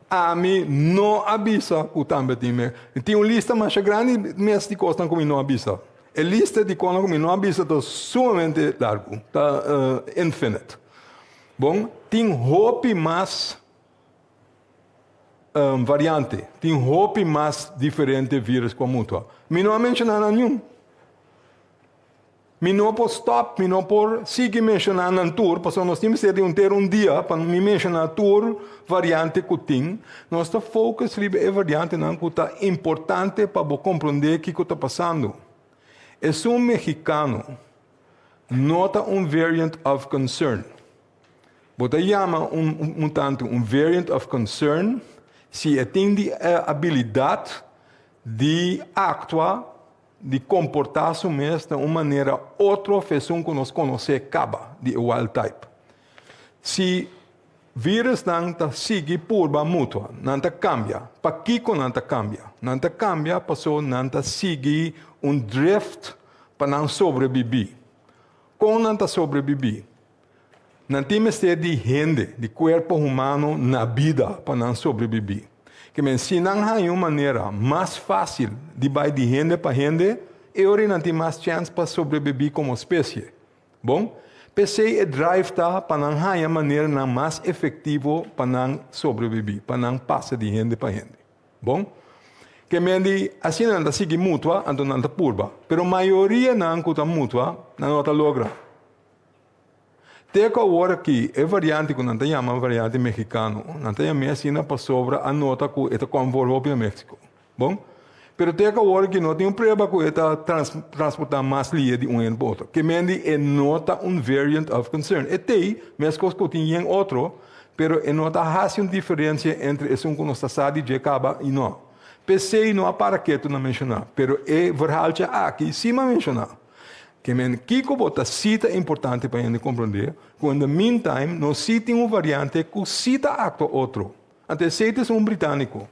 ami no a bisa cu tambe tin me. Tin un lista masha grandi mes di cosnan cu mi no a bisa. E lista di cosnan cu mi no a bisa ta sumamente largu, ta infinite. Bon, tin hopi mas variante, tin hopi mas diferente virus cu a mutua. Mi no a menciona nan niun. Mi no por stop, mi no por sigui menshoná nan tur, pasobra nos tin mester di henter un dia pa mi menshoná tur variante ku tin. Nos ta focus riba e variantenan ku ta importante pa bo komprondé kiko ta pasando. Esun mexicano no ta un variant of concern. Bo ta yama un mutante un variant of concern si e tin di e abilidat di aktua di komportá su mes na un manera otro f'esun ku nos konosé kaba di e wild type. Si vírusnan ta sigui purba mutua, nan ta kambia. Pakiko nan ta kambia? Nan ta kambia paso nan ta sigui un drift pa nan sobrebibí. Kon nan ta sobrebibí? Nan tin mester di hende, di kuerpo humano na bida pa nan sobrebibí. Ke men si nan haña un manera mas fásil di bai di hende pa hende, e ora nan tin mas chèns pa sobrebibí komo spesie. Bon, p'esei e drive ta pa nan haña maneranan mas efektivo pa nan sobrebibí, pa nan pasa di hende pa hende. Bon, ke men di asina nan ta sigui mutua, anto nan ta purba. Pero mayoria nan ku ta mutua, nan no ta logra. Te ku awor aki e variante ku nan ta yama variante mexicano, nan ta yam'é asina pasobra a nota ku e ta kòm for hopi na Mexico. Bon, pero te ku awor aki no tin un prueba ku e ta transportá mas lihe di un hende pa otro. Ke men di e no ta un variant of concern. E t'ei meskos ku tin yen otro, pero e no ta hasi un diferensia entre esun ku nos ta sa di dje kaba i no. P'esei no a para ketu na menshoná, pero e verhaaltje aki sí m'a menshoná. Ke men kiko bo ta sí ta importante pa hende komprondé ku in the meantime nos sí tin un variante ku sí ta aktua otro. Anto esei ta esun britániko.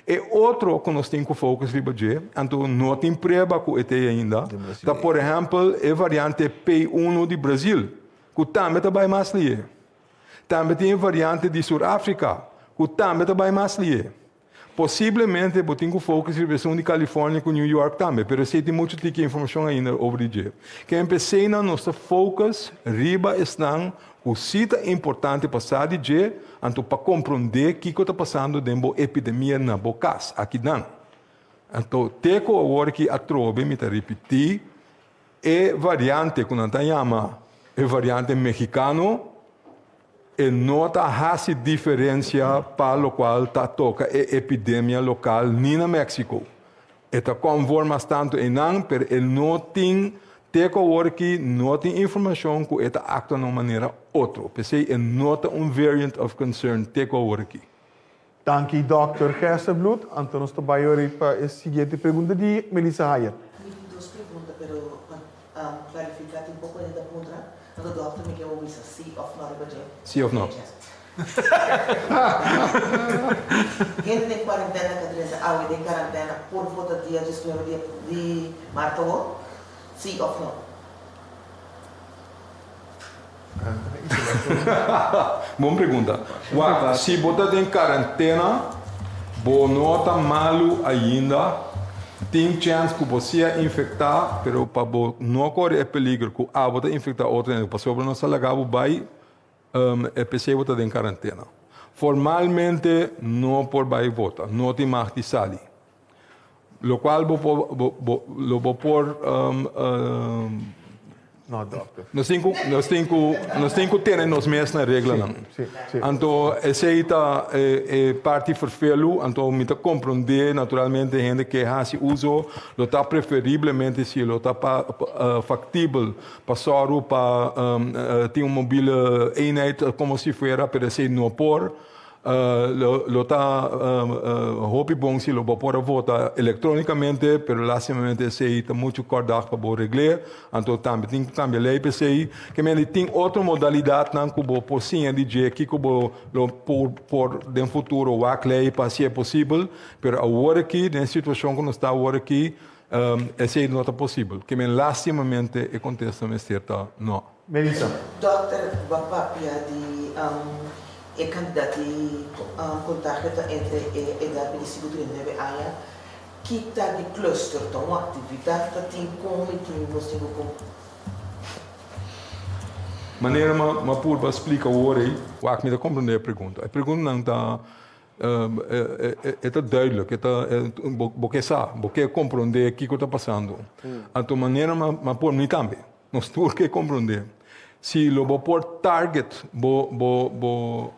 E otro ku nos tin ku focus riba dje, anto no tin prueba ku e t'ei ainda, ta por ehèmpel e variante P1 di Brazil, ku tambe ta bai mas lihe. Tambe tin e variante di Sur Afrika, ku tambe ta bai mas lihe. Posiblemente bo tin ku focus riba esun di California ku New York tambe, pero esei tin muchu tiki informashon ainda over di dje. Ke empeseinan nos ta focus riba esnan ku si ta importante pa sa di dje, anto pa komprondé kiko ta pasando den bo epidemia na bo kas, akinan. Anto te ku awor aki atrobe mi ta ripití, e variante ku nan ta yama e variante mexicano, E no ta hasi diferencia pa locual ta toca e epidemia local ni na Mexico. E ta conform mas tanto eynan, pero e no tin, te cu awor aki, no tin informacion cu e ta actua na un manera otro. P'esey e no ta un variant of concern te cu awor aki. Danki Dòkter Gerstenbluth. Anto nos ta bai ori pa e siguiente pregunta di Melissa Hayer. Mi tin dos pregunta pero pa clarifica tin poco hende ta puntra anto dokter mi ke bo bisa si of no riba dje. Si of no. Hende den cuarentena ka drenta awe den carantena por vota dia 19 di maart awo? Si of no. Bon pregunta. Wak, si bo ta den karentena, bo no ta malu ainda, tin chèns ku bo si a infektá, pero pa bo no kore e peliger ku abo ta infektá otro hende pasobra nos ta laga bo bai, e p'esei bo ta den karentena. Formalmente no por bai vota, no tin mag di sali. Lokual bo por bo lo bo por No, dokter. Nos tin ku nos tin ku nos tin ku tene nos mes na reglanan. Sí, sí. Anto esei ta e e parti ferfelu, anto mi ta komprondé naturalmente hende ke hasi uso lo ta preferiblemente si lo ta pa faktibel pa sòru pa tin un mobile eenheid komo si fuera, pero esei no por. Lo ta hopi bon si lo bo por a vota electronicamente, pero lastimamente esey ta mucho kordag pa bo regl'é, anto tambe tin ku kambia ley pa esey. Ke mende tin otro modalidadnan ku bo por siña di dje kiko bo lo por por den futuro wak ley pa hasié posibel, pero awor aki den e situacion ku nos ta awor aki esey no ta posibel. Ke men lastimamente e kontesta mester ta no. Melissa. Dokter, bo a papia di E kantidat di kontagio ta entre e edat 25 i 39 aña. Ki ta di cluster? Ta un aktividat ta tin kon mi tin nos tin ku kon. Manera mi a purba splika awor ei. Wak, mi ta komprendé e pregunta. E preguntanan ta e ta duidelijk, e ta bo ke sa, bo ke komprendé kiko ta pasando. Anto manera mi a purba, mi tambe. Nos tur ke komprondé. Si lo bo por target bo bo bo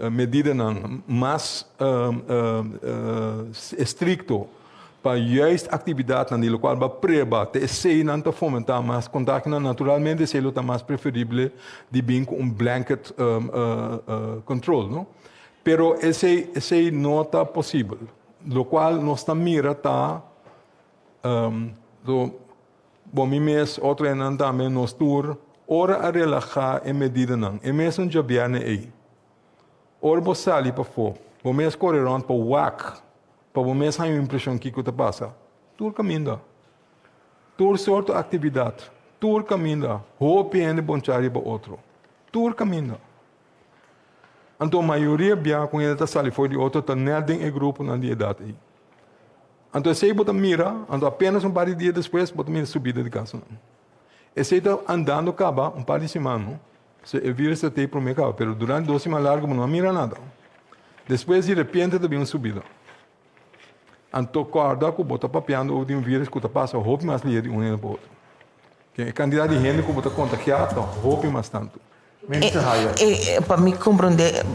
medidanan mas estrikto pa juist aktividatnan di lokual bo a preba te eseinan ta fomentá mas kontakionan, naturalmente esei lo ta mas preferible di bin ku un blanket control, no? Pero esei esei no ta posibel. Lokual nos ta mira ta Bo mi mes, otro hendenan tambe, nos tur, ora a relahá e medidanan, e mesun djabièrnè ei. Ora bo sali pafó, bo mes kore rònt pa wak, pa bo mes haña un impreshon kiko ta pasa. Tur kaminda. Tur sorto aktividat. Tur kaminda. Hopi hende bonchá riba otro. Tur kaminda. Anto mayoria bia ku hende ta sali for di otro ta nèt den e gruponan di edat ei. Anto esei bo ta mira, anto apenas un par di dia despues bo ta mira subida di kasonan. Esei ta andando kaba un par di siman no. So e virus ta tei prome kaba, pero durante dos siman largo bo no a mira nada. Despues di repente ta bin un subida. Anto kòrda ku bo ta papiando over di un virus ku ta pasa hopi mas lihe di un hende pa otro. E kantidat di hende ku bo ta kontagiá ta hopi mas tantu. Pa mi comprende,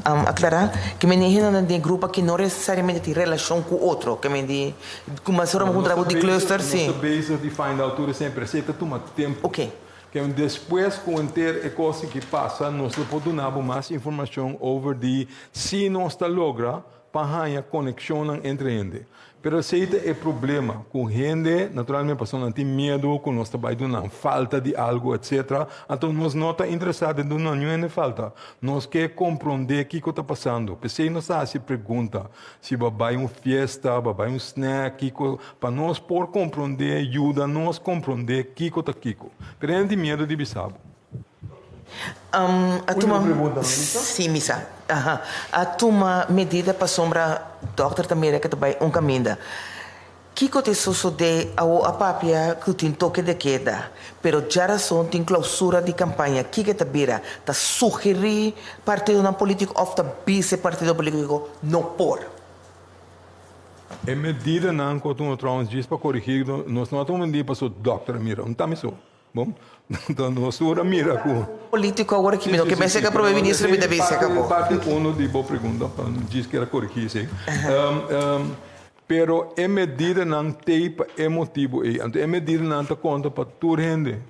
aclara, ke men hendenan den grupo aki no necesariamente tin relacion cu otro, ke men di, cu mas ora bo puntra bo di cluster, si. Nos ta bezig di find out tur esei, pero esei ta tuma tempo. Ok. Ke men despues cu henter e cos aki pasa, nos lo por duna bo mas informacion over di si nos ta logra. Pa haña konekshonnan entre hende. Pero esei ta e problema, ku hende, naturalmente pasobra nan tin miedu ku nos ta bai duna nan falta di algu etsetera, anto nos no ta interesá den duna niun hende falta. Nos ke komprondé kiko ta pasando. P'esei nos ta hasi pregunta, si bo a bai un fiesta, bo a bai un snack, kiko, pa nos por komprondé, yuda nos komprondé kiko ta kiko. Pero hende tin miedu di bisa bo. A tuma Último pregunta, no Misa? Sí, Misa. Aha. A tuma medida pasobra dòkter ta mira ku ta bai un kaminda. Kiko ta sosodé awo a papia ku tin toke de keda, pero djarason tin klousura di kampaña. Kiko ta bira? Ta sugerí partidonan polítiko òf ta bisa e partido polítiko no por? E medidanan ku a tuma trouwens djis pa korigí nos no a tuma medida pasobra dòkter a mira. Un ta mi so. Bon, enton nos tur a mira ku. Polítiko awor aki mi no ke mester ka prome minister mi ta bisa ka bo. Parti uno di bo pregunta, pa djis keda korigí esei. Pero e medidanan t'ei pa e motibu ei. Anto e medidanan ta konta pa tur hende,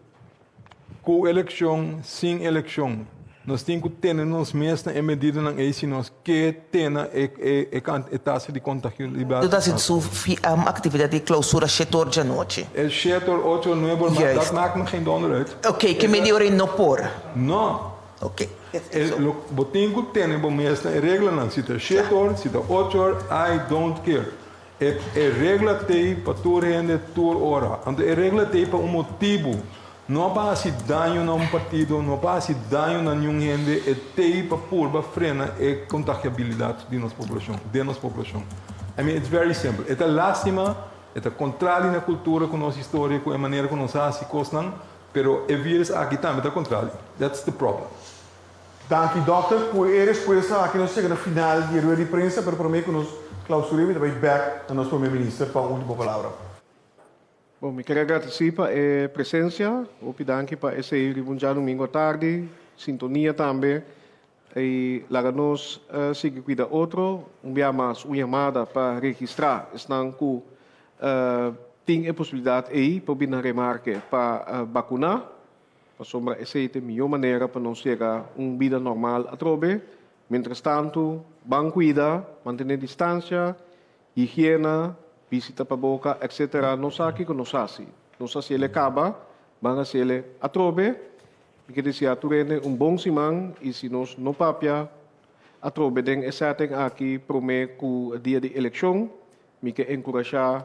ku elekshon, sin elekshon. Nos tin ku tene nos mes na e medidanan ei si nos ke tene e tasa di kontagiolidat. Tur ta hasi su aktividat di klousura shete or djanochi. E shete or, ocho or, nuebe or, maar dat maakt me geen donder uit. Oké, ke media ora ei no por. No. Oké. Bo tin ku tene bo mes na e reglanan. Si ta shete or, si ta ocho or, I don't care. E regla t'ei pa tur hende tur ora. Anto e regla t'ei pa un motibu. No pa hasi daño na un partido, no pa hasi daño na niun hende, e t'ei pa purba frena e kontagiabilidat di nos poblashon, den nos poblashon. I mean, it's very simple. E ta lástima, e ta kontrali na kultura ku nos historia, ku e manera ku nos hasi kosnan, pero e virus aki tambe ta kontrali. That's the problem. Danki dòkter. Ku e respuesta aki nos chega na final di e rueda di prensa, pero promé ku nos klausur'é mi ta bai bèk na nos promé minister pa un último palabra. Bon, mi ker agradesí pa e presensia. Hopi danki pa esei riba un djadumingu atardi. Sintonia tambe. I laga nos sigui kuida otro. Un bia mas un yamada pa registrá esnan ku tin e posibilidat ei pa bini na remarke pa bakuná. Pasobra esei ta e mihó manera pa nos yega un bida normal atrobe. Mientrastantu, ban kuida, mantené distansia, higiena, bisti tapaboka, etc. Nos sa kiko nos hasi. Nos hasi el e kaba, ban hasi el e atrobe. Mi ke deseá tur hende un bon siman i si nos no papia atrobe den e setting aki promé ku dia di elekshon, mi ke enkurashá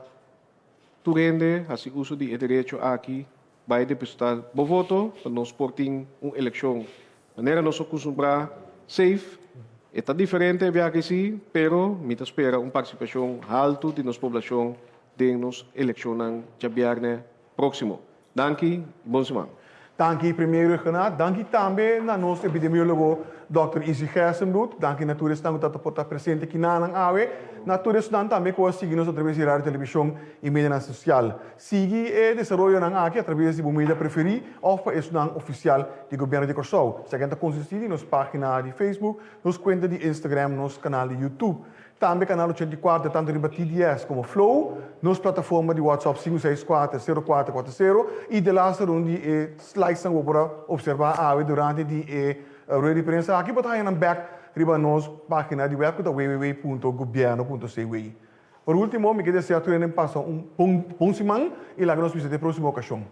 tur hende hasi uso di e derecho aki. Bai depositá bo voto pa nos por tin un elekshon manera nos a kustumbrá, safe. E ta diferente e biaha sí, pero mi ta spera un partisipashon haltu di nos poblashon den nos elekshonnan djabièrnè próksimo. Danki i bon siman. Danki Premier Rhuggenaath. Danki tambe na nos epidemiólogo Dòkter Izzy Gerstenbluth. Danki na tur esnan ku ta por ta presente kinanan awe. Na tur esnan tambe ku a sigui nos atraves di radio, televishon i medianan sosial. Sigui e desaroyonan aki atraves di bo media preferí òf pa esunnan ofisial di Gobièrnu di Kòrsou. Esaki ta konsistí di nos página di Facebook, nos kuenta di Instagram, nos kanal di YouTube. Tambe Kanal 84 tantu riba TDS komo Flow, nos plataforma di WhatsApp 564 0440 i delaster un di e slidesnan ku bo por a opservá awe durante di e rueda di prensa aki bo ta haña nan bèk riba nos página di wèb ku ta www.gobierno.cw. Por último, mi ke desea tur hende pasa un bon bon siman i laga nos bisa te próksimo okashon.